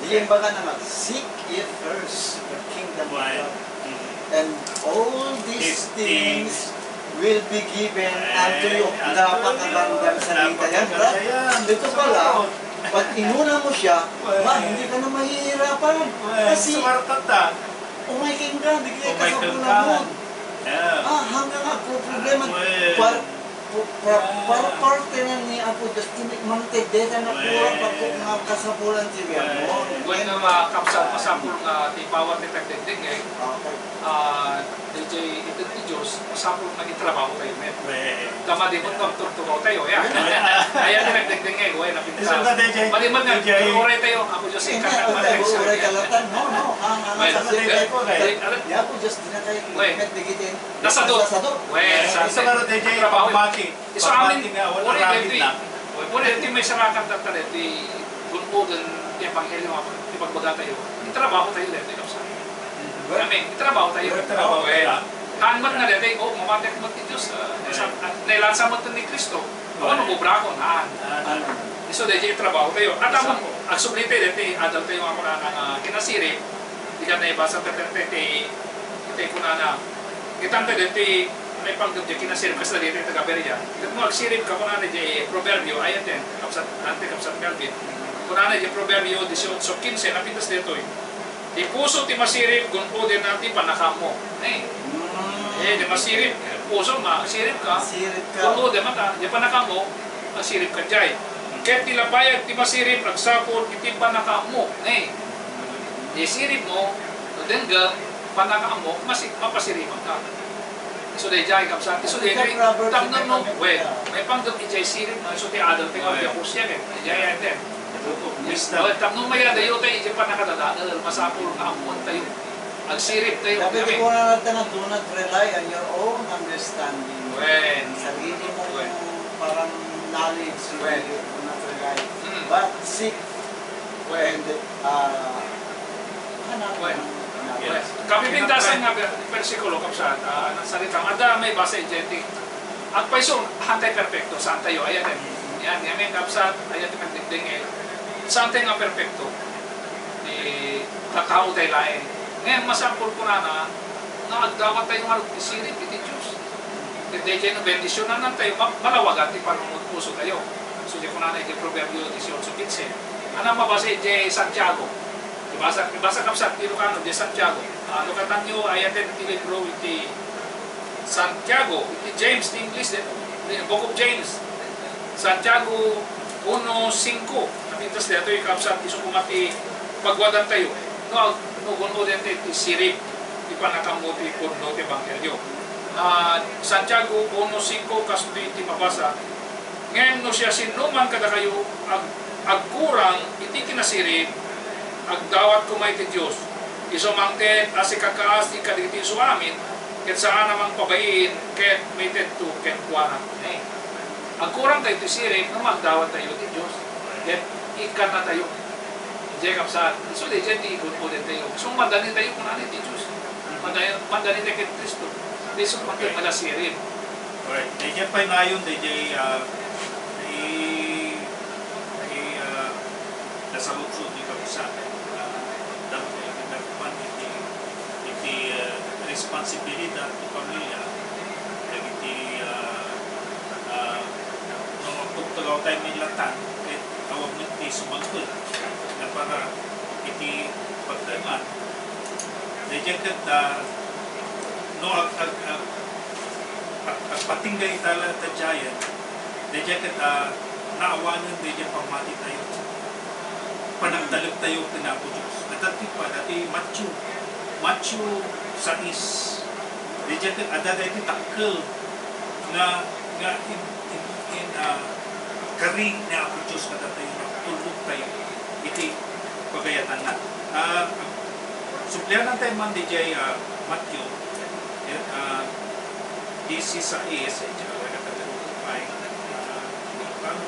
Diay imbagana nga, "Seek ye first the kingdom of God." Mm. And all these things will be given unto you. Napakagandang salita yan, brad. Ito pala, Pag inuna mo siya, Well, ma, hindi ka na mahihirapan. Well, kasi sumarta ta. Umay ka, hindi ka Umay ka kasabulan ka. mo. Yeah. Ah, hanggang ako problema. Well. Par-, par-, par-, Yeah. parte na ni Apo Diyos, tinik-, mangted deta na Well. kurang pagko nga kasabulan ti Well. mo. Wen nga makapsat, masapul nga ti bawat ti tagdengdengngeg, Okay. ah, D J, iti ti Diyos, masapul nga itrabaho tayo met. Well. Tama di mo, Yeah. tugtugaw tayo, ya. Well. Ayan, nagdengdengngeg, wen, napintas. Isang na, D J, Mali man nga, D J. Oray tayo, Apo Diyos, Hindi, ikatapat oray, tayo sa oray kanya. kalatan. No, no. Ang, ang Well, sa D J ko, kay, well, ano, Di Apo Diyos, di na kayo well, met, digiti. Nasado. Nasado. Well, Eh, sa isang na, D J, trabaho. Pagmati. Isu amin, Pagmati nga, wala puri ramin deti, na. Puri deti may sarakan tatta deti, gun-oden ti ebanghelio nga, ti pagbaga tayo. Itrabaho tayo deti, kapsat. Amen. Itrabaho tayo. Itrabaho tayo. Haan met nga deti, oh, mamatek met ti Diyos, ah, Amen. sa, ah, nailansa met ni Cristo. Amen. Ano, obrakon, haan. Amen. Isu deti, itrabaho tayo. At amon, agsubli tayo deti, adal tayo nga kunana nga kinasirib, di ka naibasa, tayo, tayo, tayo, tayo, kunana, Kitanta deti, maipanggep diay kinasirib kas dagiti taga-Berea. Ket no agsirib ka, kunana diay Proverbio, ayan ten, kapsat, dante, kapsat Calvin. Kunana diay Proverbio dieciocho quince, napintas detoy. Ti puso ti masirib, gun-odenna ti pannakaammo. Eh. Mm. Eh, di masirib, puso, masirib ka. Masirib ka. Gun-odenna ta, diay pannakaammo, masirib ka diay. Ket ti labayag ti masirib, agsapul iti pannakaammo. Eh. Diay sirib mo, no denggem, pannakaammo, masi-, mapasiriban ka. Isu daydiay, kapsat. Isu daydiay, tapno no, well, maipanggep idiay sirib, no, isu ti adal ti nga Well. Diay Hosea, eh. Idiay, and then. Wisdom. Well, tapno mayadayo tayo, idiay pannakadadael, masapul nga ammoan tayo. Agsirib tayo, Sabi amen. Ko nga natin, do not rely on your own understanding. Well. Sarili mo Well. Parang knowledge, Well. Do not rely. Hmm. But seek Well. And, ah, hanap Well. Ng knowledge. Yes. Kapipintasan nga ber-, bersikulo, kapsat, ah, nagsarita, adda maibasa idiay ti, agpayso, haantay perpekto, saantayo, ayan, eh. Yan, yan, yan, kapsat, ayan, ti pagdingdingil. Saantay nga perpekto. Ti tattao tayo laeng. Ngayon, masapul kunana, nga agdawat tayo nga ti sirib iti Diyos. Ket daydiay no bendisionan tayo, ma-, malawagan ti panunot puso tayo. So, di kunana iti Proverbio dieciocho quince. Ano mabasa iti Santiago? Ibasa, ibasa kapsat, ti Ilocano, iti Santiago. Ah, lukatanyo, ayaten ti libro iti Santiago, iti James ti English, the, the Book of James. Santiago uno cinco. Napintas daytoy, kapsat, isu koma ti pagwadan tayo. No, ag-, no, gun-o daytoy ti sirib, ti pannakaammo ti pudno ti ebanghelio. Ah, Santiago uno cinco, kastoy ti mabasa, Ngem no siasinoman kadakayo ag-, agkurang iti kinasirib, agdawat koma iti Dios. Isu mangted a sikakaas ti kadagiti isuamin, ket saan a mangpabain ket maitedto kenkuana. Eh, agkurang tayo ti sirib no magdawat tayo iti Dios, ket ikkanna tayo. Diay kapsat, isu daydiay ti gun-oden tayo. So, madani tayo, kunana ti Dios. Madani, madani tayo ken Cristo. Isu pati Okay. Madasirib. Alright. Daydiay pay nayon, daydiay, ah, i-, i-, ah, nasaludsod ni kapsat. Ah, dam-, eh, nagpan iti, iti, ah, responsibilidad ti pamilya, dagiti, ah, ah, no, agtugtugaw tayo milatan, ket awan met ti sumangpet nga para iti pagtayman. Daydiay ket, ah, no, ag-, ag-, ag-, ag-, agpatingga ita la ta giant, daydiay ket, ah, naawanen daydiay pammati tayo. Panagtalek tayo ken Apo Dios. Adda ti pa, adda ti Matthew, Matthew sais. Daydiay ket adda daydi dakkel nga, nga in, in, in, ah, kari ni Apo Dios kadatayo nga tulboktayo iti pagayatanna. Ah, sublianan tayo man daydiay, ah, Matthew, eh, ah, disisais, eh, tsaka wala ka taga-, ah,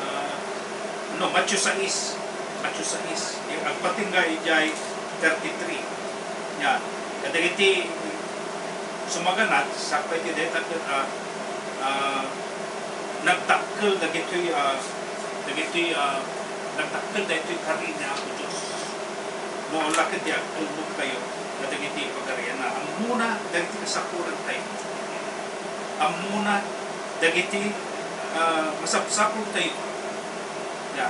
ah, no, Matthew sais, Matthew sais, yung agpatingga idiay thirty-three. Yan. Kadagiti sumaganad, sakbay ti dayta ket, ah, ah, nagdakkel dagitoy, ah, dagitoy, ah, nagdakkel daytoy kari ni Apo Dios. No, la ket di agtulboktayo kadagiti pagarianna. Ammona dagiti kasapulantayo. Ammona dagiti, ah, masapsapultayo. Ya.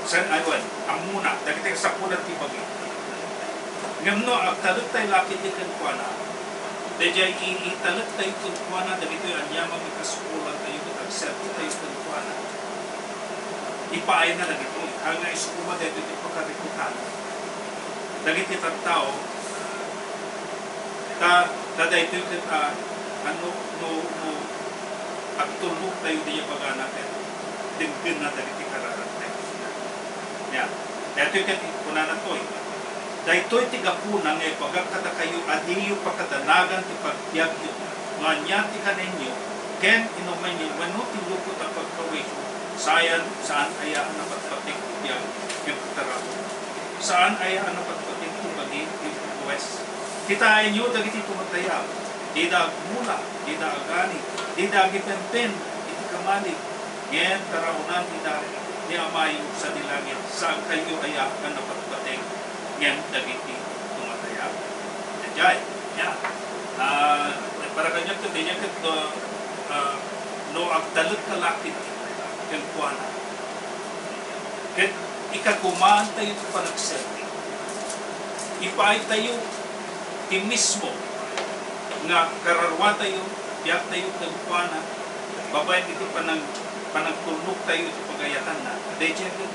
San, ay, wen, ammona, dagiti kasapulan ti bagi. Ngem no agtalektayo la ketdi kenkuana, daydiay i-, italektayo kenkuana dagitoy aniaman nga kasapulantayo ket agserbi tayo kenkuana. Ipaayna dagitoy. Haan nga isu koma daytoy ti pakarikutan dagiti tattao, ta, ta daytoy ket, ah, ano, no, no agtulnogtayo diay bagana ket denggenna dagiti kararagtayo. Ya. Daytoy ket kunana toy, "Daytoy ti gapuna nga ibagak kadakayo a diyo pakadanagan ti pagbiagyo no ania ti kanenyo ken inumenyo wenno ti lukot a pagpawisyo, sayan, saan aya a napatpateg ti biag ken pagtaraon? Saan aya a napatpateg ti bagi ken hues? Kitaenyo dagiti tumatayab, dida agmula, dida agani, dida agipempen iti kamalig, ngem taraonan ida ni Amayo sadi langit. Saankayo aya a napatpateg ngem dagiti tumatayab?" Daydiay, ya. Ah, para kaniak ket, daydiay ket, no, ah, no agtalekka la ket kenkuana, ket ikakumaantayo ti panagserbi. Ipaaytayo ti mismo nga kararuatayo, biagtayo kenkuana, babaen iti panag-, panagtulnogtayo iti pagayatanna. Daydiay ket,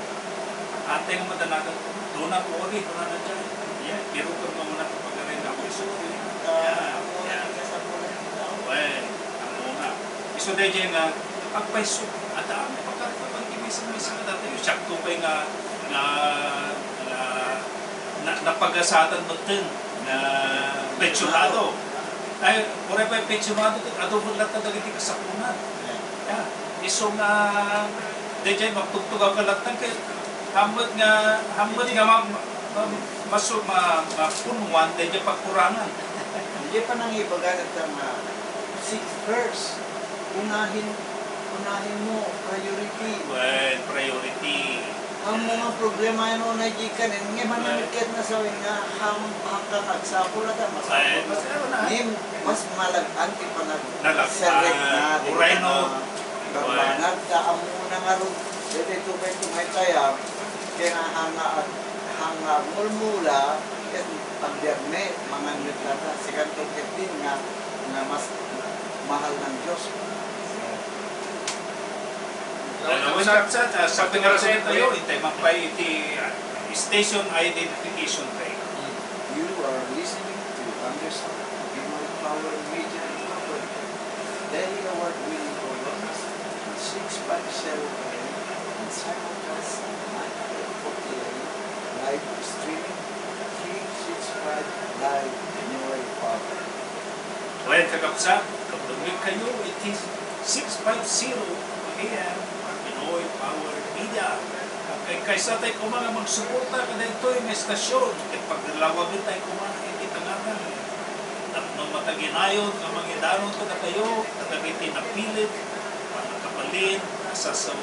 "Ate nga madanagan, do not worry," kunana daydiay. Yeah, pero kung nga muna ti pagari nga, "Apo Jesu, yeah, yeah." Well, ang una. Isu daydiay nga, agpayso, adda amin pagkari-, pagkari-, maysa-maysa nga datayo, siakto pay nga, nga, nga, na, napagasatan metten nga pensionado. Ay, uray pay pensionado, ket adu met latta dagiti kasapulan. Yeah. Isu nga, daydiay, magtugtugawka latta, ket hammet nga, hammet nga ma-, ma-, masu-, ma-, mapunuan, daydiay pagkurangan. Daydiay panangibagan, nga seek first. Unahin, unahin mo, priority. Well, priority. Ang mga problema yan, unay di kanen, nga mananagkat na sa nga ham-, hanggang agsapul na ta, masapul na. Ay, mas, ano na? Ngem, mas malag-an ti panag-, nalagpan. Serrek na, di uray, no? Barbanag, ta amo na nga ro, dito, dito, may tumaytayab, kaya nga hanga ag-, hanga mulmula, ket pagbiagmi, mangan met lata, sikan to ket din nga, nga mas mahal ng Diyos. Ano, sa, sa, sa, sa pinagsabi tayo, intay, magpay iti, ah, station identification tayo. You are listening to Understand Pinoy Power Media Network. Daily award-winning programs on six five zero A M and simulcast at nine forty A M, live streaming, three six five Live Pinoy Power. Wen, kakabsat, kadumayo kayo iti six five zero A M Pinoy Power Media. Kay kaysa tayo koma nga magsuporta kadaytoy nga estasyon, ket paglawagen tayo koma iti tangatan tapno mataginayon nga mangidanon kadakayo, kadagiti napilit, pannakabalin, a sasaw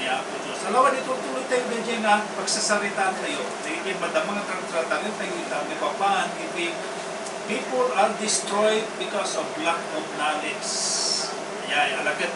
ni Apo Dios. Alawan, ituloy tayo daydiay nga pagsasaritaan tayo. Daydiay madama nga tagtratarentayo ita, maipapan iti people are destroyed because of lack of knowledge. Ay, alaket,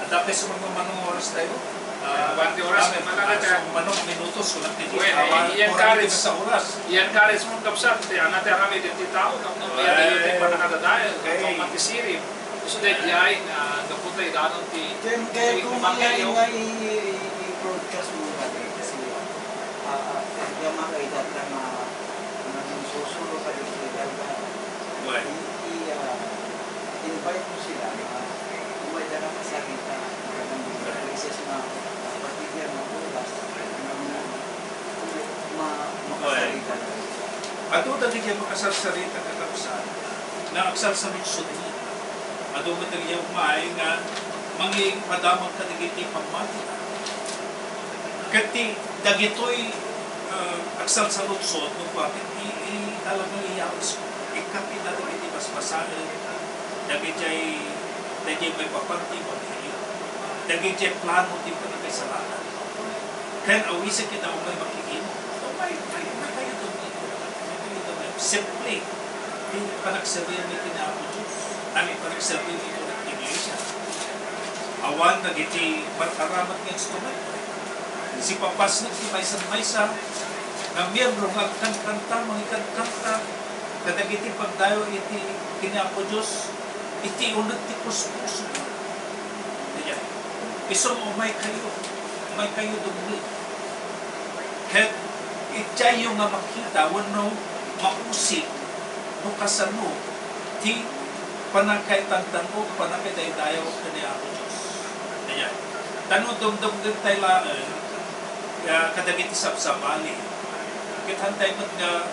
adda pay sumagmamano nga oras tayo. Ah, one oras, ah, malala, ah, sumagmamano, minutos, kulang ti Diyos. Wen, ah, eh, iyan oras, karis, sa oras. Iyan karis mo, kabsat, ti, ana ti aramid iti tao, tapno, eh, mayat iti panakadadael, okay. Tapno matisirib. So, daydiay nga gapu ta idanon ti, ken, kaya ti kung evangelio. Nga i-, i-, i-broadcast mo nga din kasi, ah, ah, kaya makaidat lang nga, nga nagsusulo ka din sa idadan. Right. I-, i-, ah, invite mo sila nga kung may dala ka sarita, talagang places na, ah, particular na oras, na, na, ma-, makasarita na. Right. Adu dagiti makasarsarita, kakabsat, nga agsalsaludsod. Adu met dagiti umay nga mangipadamag kadagiti pammatina. Ket ti dagitoy, ah, agsalsaludsod, no, bakit i-, i-, talagang iyawis ko. Ikapita dagiti basbasaen, dagiti, dagiti maipapan ti ebanghelio, dagiti plano ti panagkasalanan. Ken awisit kita umay makikino. Umay, umay, umay tayo to. Umay tayo to. Simple. Ti panagserbi mi ken Apo Dios. Ti panagserbi mi ken iglesia. Awan dagiti mataramat nga instrumento. Sipapasnek ti maysa-maysa nga miyembro nga agkankanta, mangikankanta kadagiti pagdayaw iti ken ni Apo Dios iti uneg ti puspuso. Isu, umaykayo, umaykayo dumngeg. Ket idiayyo nga makita wenno mausig no kasano ti pannakaitantan-ok, pannakidaydayaw ken ni Apo Dios. Ayan. Ta no dumdumgentay laeng, ah, kadagiti sabsabali, ket haantay met nga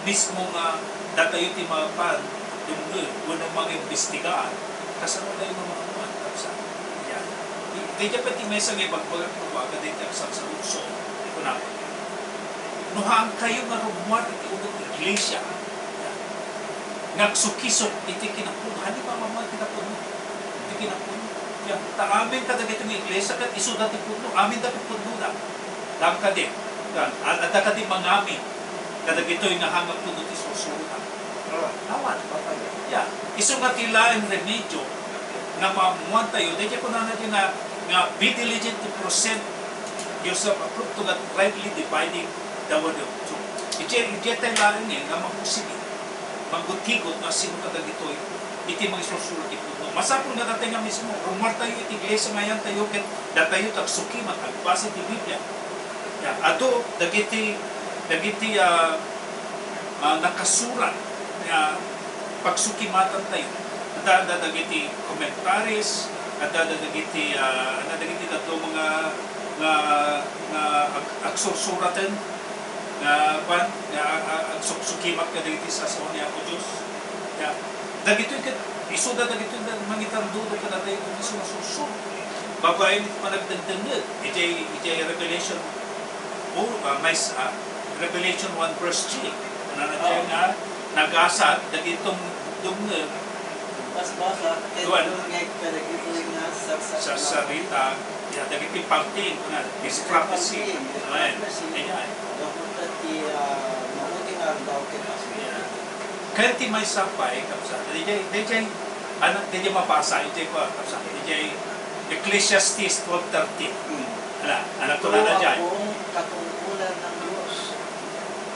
mismo nga datayo ti mapan dumngeg wenno mangimbestigar, kasano tayo nga maammuan, kabsat? Ayan. Di, di pay ti maysa nga ibagbagak no baga dayta agsabsabutso, kunana. No haankayo nga rummuar iti uneg ti iglesia, nga agsukisok iti kinapudno, haanyo nga mammuar iti kinapudno. Iti kinapudno. Ya, ta amin kadagiti nga iglesia ket isuda ti pudno, amin da ti pudnoda. Daan kadi, daan, ad-, adda kadi mangamin kadagitoy nga haangan pudno ti sursuroda. Awan. Ya, isu nga ti laeng remedio nga maammuan tayo, daydiay kunana di nga, nga, "Be diligent to present yourself approved to God, rightly dividing the word of truth." Idiay, idiay tayo laeng nga mausig, manggutigot no asino kadagitoy iti mangisursurat ti pudno. Masapul nga datay nga mismo, rummuar tayo iti iglesia nga ayan tayo, ket datayo ti agsukimat, agbasa ti Biblia. Ya, adu dagiti, dagiti, ah, ah, nakasurat nga pagsukimatan tayo. Adda, adda dagiti commentaries, adda, adda dagiti, ah, adda dagiti dadduma nga, nga, nga ag-, agsursuraten nga, kuan, nga, ah, ah, agsuksukimat kadagiti sasao ni Apo Dios. Ya, dagitoy ket, isuda dagitoy nga mangitandudo kadatayo iti sumasursuro. Babaen iti panagdengdengngeg, idiay, idiay Revelation O, ah, mais-, ah, Revelation one verse three. Kunana diay nga nagasat dagiti dumngeg. Basbasa, ket dumngeg kadagitoy nga sarsarita. Sarsarita, ya, dagiti palting, kuna, discrepancy. Discrepancy, amen. Discrepancy. Ayan. Gapu ta ti, ah, maudi nga aldaw ket asin. Ayan. Ken ti maysa pay, kabsat, daydiay, daydiay, anak, daydiay mabasa, daydiay pa, kabsat, daydiay Ecclesiastes twelve thirteen. Hmm. Ala, anak ko na na dyan. Ito ang buong katungkulan ng Diyos.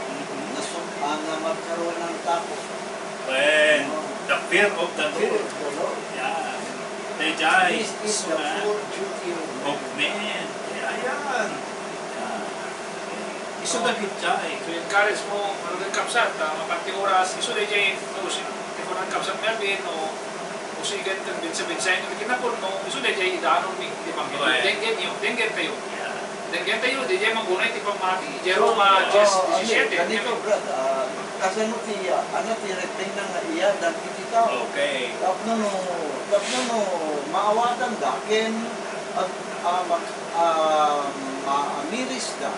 Mhm. Na sum-, ah, na magkaroon ng takot. Well, the fear of the Lord. Fear of the Lord. Yeah. Daydiay. This is the full duty of man. Of man. Ayan. Yeah. Isu dagiti ay. So, encourage mo, ano din, kabsat, ah, mapanti oras, isu daydiay, no, si, ti kunan kabsat Melvin, no, o si Igan, kan binsa-binsa, no, kinapon, no, isu daydiay, idanon mi, di ba? Right. Denggen yo, denggen tayo. Yeah. Denggen tayo, daydiay, magunay, ti pammati, idiay Roma, oh, diyes, oh, diyesisiete, ganito, brad, ah, kasano ti, ah, ano, ti repeng na nga iya, dagiti tao. Okay. Tapno no, tapno no, maawatan da, ken, ag-, ah, mag-, ah, maamiris da.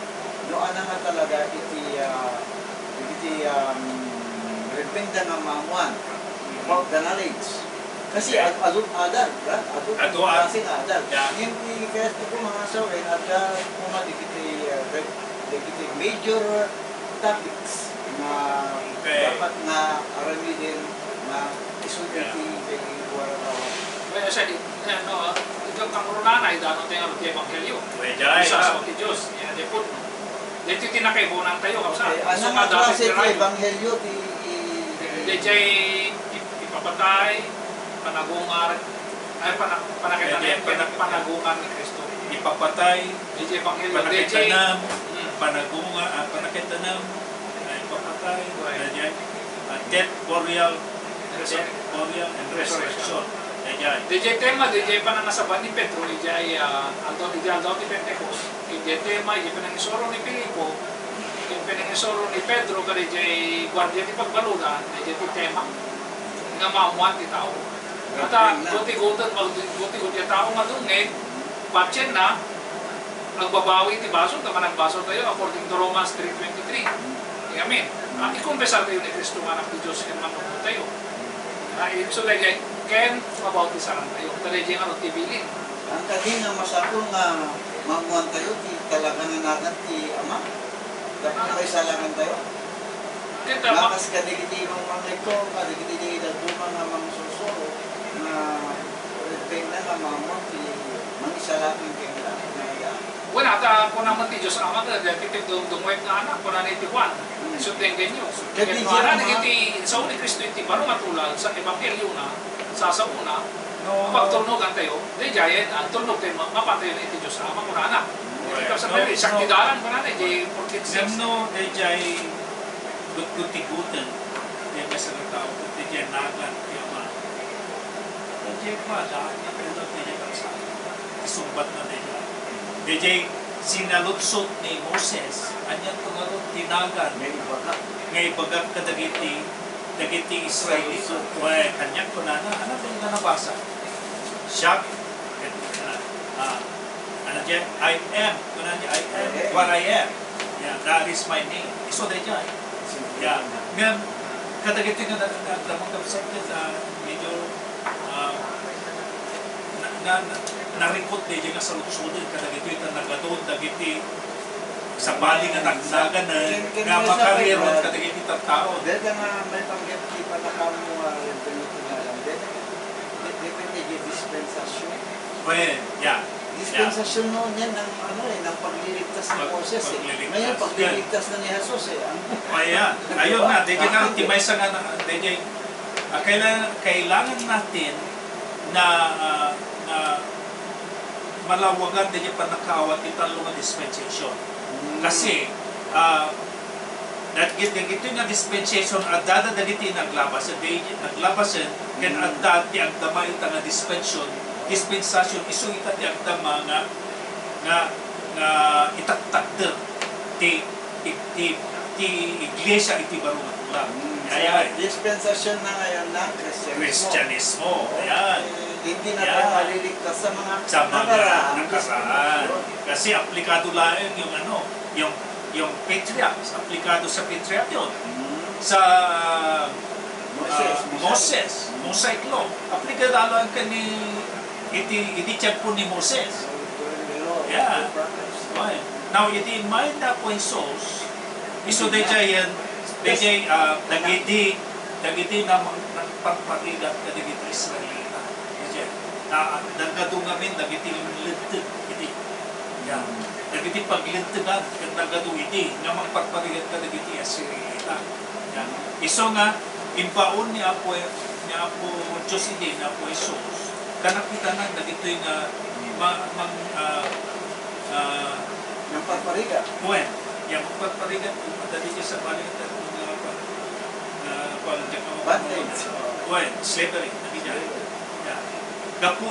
No, ana nga talaga iti, ah, iti, um, repeng da nga maammuan about the knowledge. Kasi okay. Ad-, adu-, adal, right? Adu-, adu-, klase nga adal. Yeah. Ngem ti kayatko nga sawen, adda koma dagiti, ah, rep-, dagiti major topics nga okay. Dapat nga aramiden nga isu ti, yeah. Ti wararawa. Well, siya di, ano, ah, ikaw kang runana, idano tayo nga ti ebanghelyo. Well, jay, isa ah. Sa ti Diyos, yan, di po, no? Dito tinakaibunan tayo, kapsa. Okay, so, ano nga klase ti ebanghelyo ti, ti, di, di, jay, ip-, ipapatay, panagungar, ay, pana-, panakita na, panak-, panagungar ni Kristo. Ipapatay, Di jay ebanghelyo, di jay panakitanam, hmm. Panagunga, ah, panakitanam, ay, ipapatay, right. Di jay, ah, death, burial, death, burial, and resurrection. Di jay. Di jay tema, di jay panangasabat ni Pedro, di jay, ah, aldaw, di jay aldaw ni Pentecost, di jay tema, di jay panangisuro ni Filipo, di jay panangisuro ni Pedro, kadi jay guardia ti pagbaludan, di jay ti tema, nga maammuan ti tao. Ata, gutigoten, gutigot ti tao nga dumngeg, patienna, agbabawi ti basol, ta managbasol tayo, according to Romans three twenty-three. Amen. Ah, ikonfesar tayo ni Cristo nga Anak ti Dios, ken mangngegmo tayo. Ah, ibig sabihin, ken mabautisaran tayo. Ta daydiay nga no, ti bilin. Ang kadi nga masapul nga maammuan tayo, ti talaga nga nagan ti Ama. Tapno maisalakan tayo. Ket, ah, ma- Lakas kadagiti mangmangegko, kadagiti dadduma nga mangsursuro, nga Kaya nga, mama, ti mangisalakan kay nga, nga, Wen, ta kuna met ti Dios Ama, dagiti dum-, dumngeg nga anak, kunana iti Juan, Hmm. "Isu ti enggenyo." Ket Ket idiay kunana Roma, dagiti insao ni Cristo iti baro nga tulal sa ebanghelio na, sa saona, No. pagturnogantayo, daydiay, ah, turnog tayo, ma-, mapantayo iti Dios Ama, kunana. Hmm. Iti Well, kasabali, no, no. Sakti dalan, kunana, iti fourteen six. Ngem no, daydiay gutgutigoten, daydiay nga tao, daydiay nagan ti Ama. Daydiay pada, ania ti ulo ti daydiay kansa? Isungbatna daydiay. Daydiay sinaludsod ni Moses, ania ti ngarud ti nagan Nga ibagak. nga ibagak kadagiti, dagiti Israelita? Israelita. Wen, kaniak kunana, ano ba yung nabasa? Siak, ah, ano diyan? "I am." Kunana, "I am I am. what I am." Yeah, "That is my name." Isu daydiay. Yeah. Ngem, kadagiti nga nag-, nagdamag kabsat ket, ah, medyo, ah, na, na, na, narikot daydiay nga saludsoden kadagitoy ta nagadun dagiti sabali nga nagnagan, eh, Ken-, ken nga nga siya, makarirot kay, kadagiti tattao. Deta nga may panggap ti panakamu, ah, yung pinagtinagan. Deta nga, de-, depende di dispensasyon. Well, yeah. Dispensasyon no, niyan ang, ano, eh, ng pagliligtas ni Pag-, Moses, eh. pagliligtas. Ngayon, pagliligtas na ni Jesus, eh. Ang Oh, yeah. Ayun nga, di ka nga, ti maysa nga na, di, di, ah, kailangan, kailangan natin na, ah, na malawagan di pannakaawat ti tallo nga dispensation. Mm. Kasi, ah, Dagit-, dagitoy nga dispensation, adda dagiti naglabasen, di, naglabasen, ken Mm. adda ti agdama ita nga dispensyon, dispensasyon, isu ita ti agdama nga, nga, nga itaktakder ti, ti, ti, ti iglesia iti baro nga tulal. Mm. Ayan. Sa dispensasyon na ngayon na Kristianismo. Kristianismo. Ayan. Hindi na tayo Ayan. maliligtas sa mga Sa mga nakaraan. nakaraan. Kasi aplikado laeng yung ano, yung, yung patriarchs, aplikado sa patriarch yun. Mm. Sa, Moses, ah, Moses. Moses, Mosaic Law, aplikado laeng ken ni, iti, iti tiempo ni Moses. Pero, Yeah. pero, Why? Now, iti imaen ni Apo Jesus, isu daydiay, daydiay, ah, dagiti, dagiti na, nagparparigat kadagiti Israelita. Daydiay, na, nagadu ngamin dagiti linteg iti. Yeah. Dagiti paglintegan, ket nagadu idi nga mangparparigat kadagiti Israelita. Yeah. Isu nga, imbaon ni Apo, ni Apo Dios idi, ni Apo Jesus, kanakitanan dagitoy nga ma-, mang-, ah, ah, Nagparparigat. Wen, ya, magparparigat, adda daydiay sabali nga, nga, nga, Bondage. Wen, slavery, dagiti. Slavery. Yeah. Gapu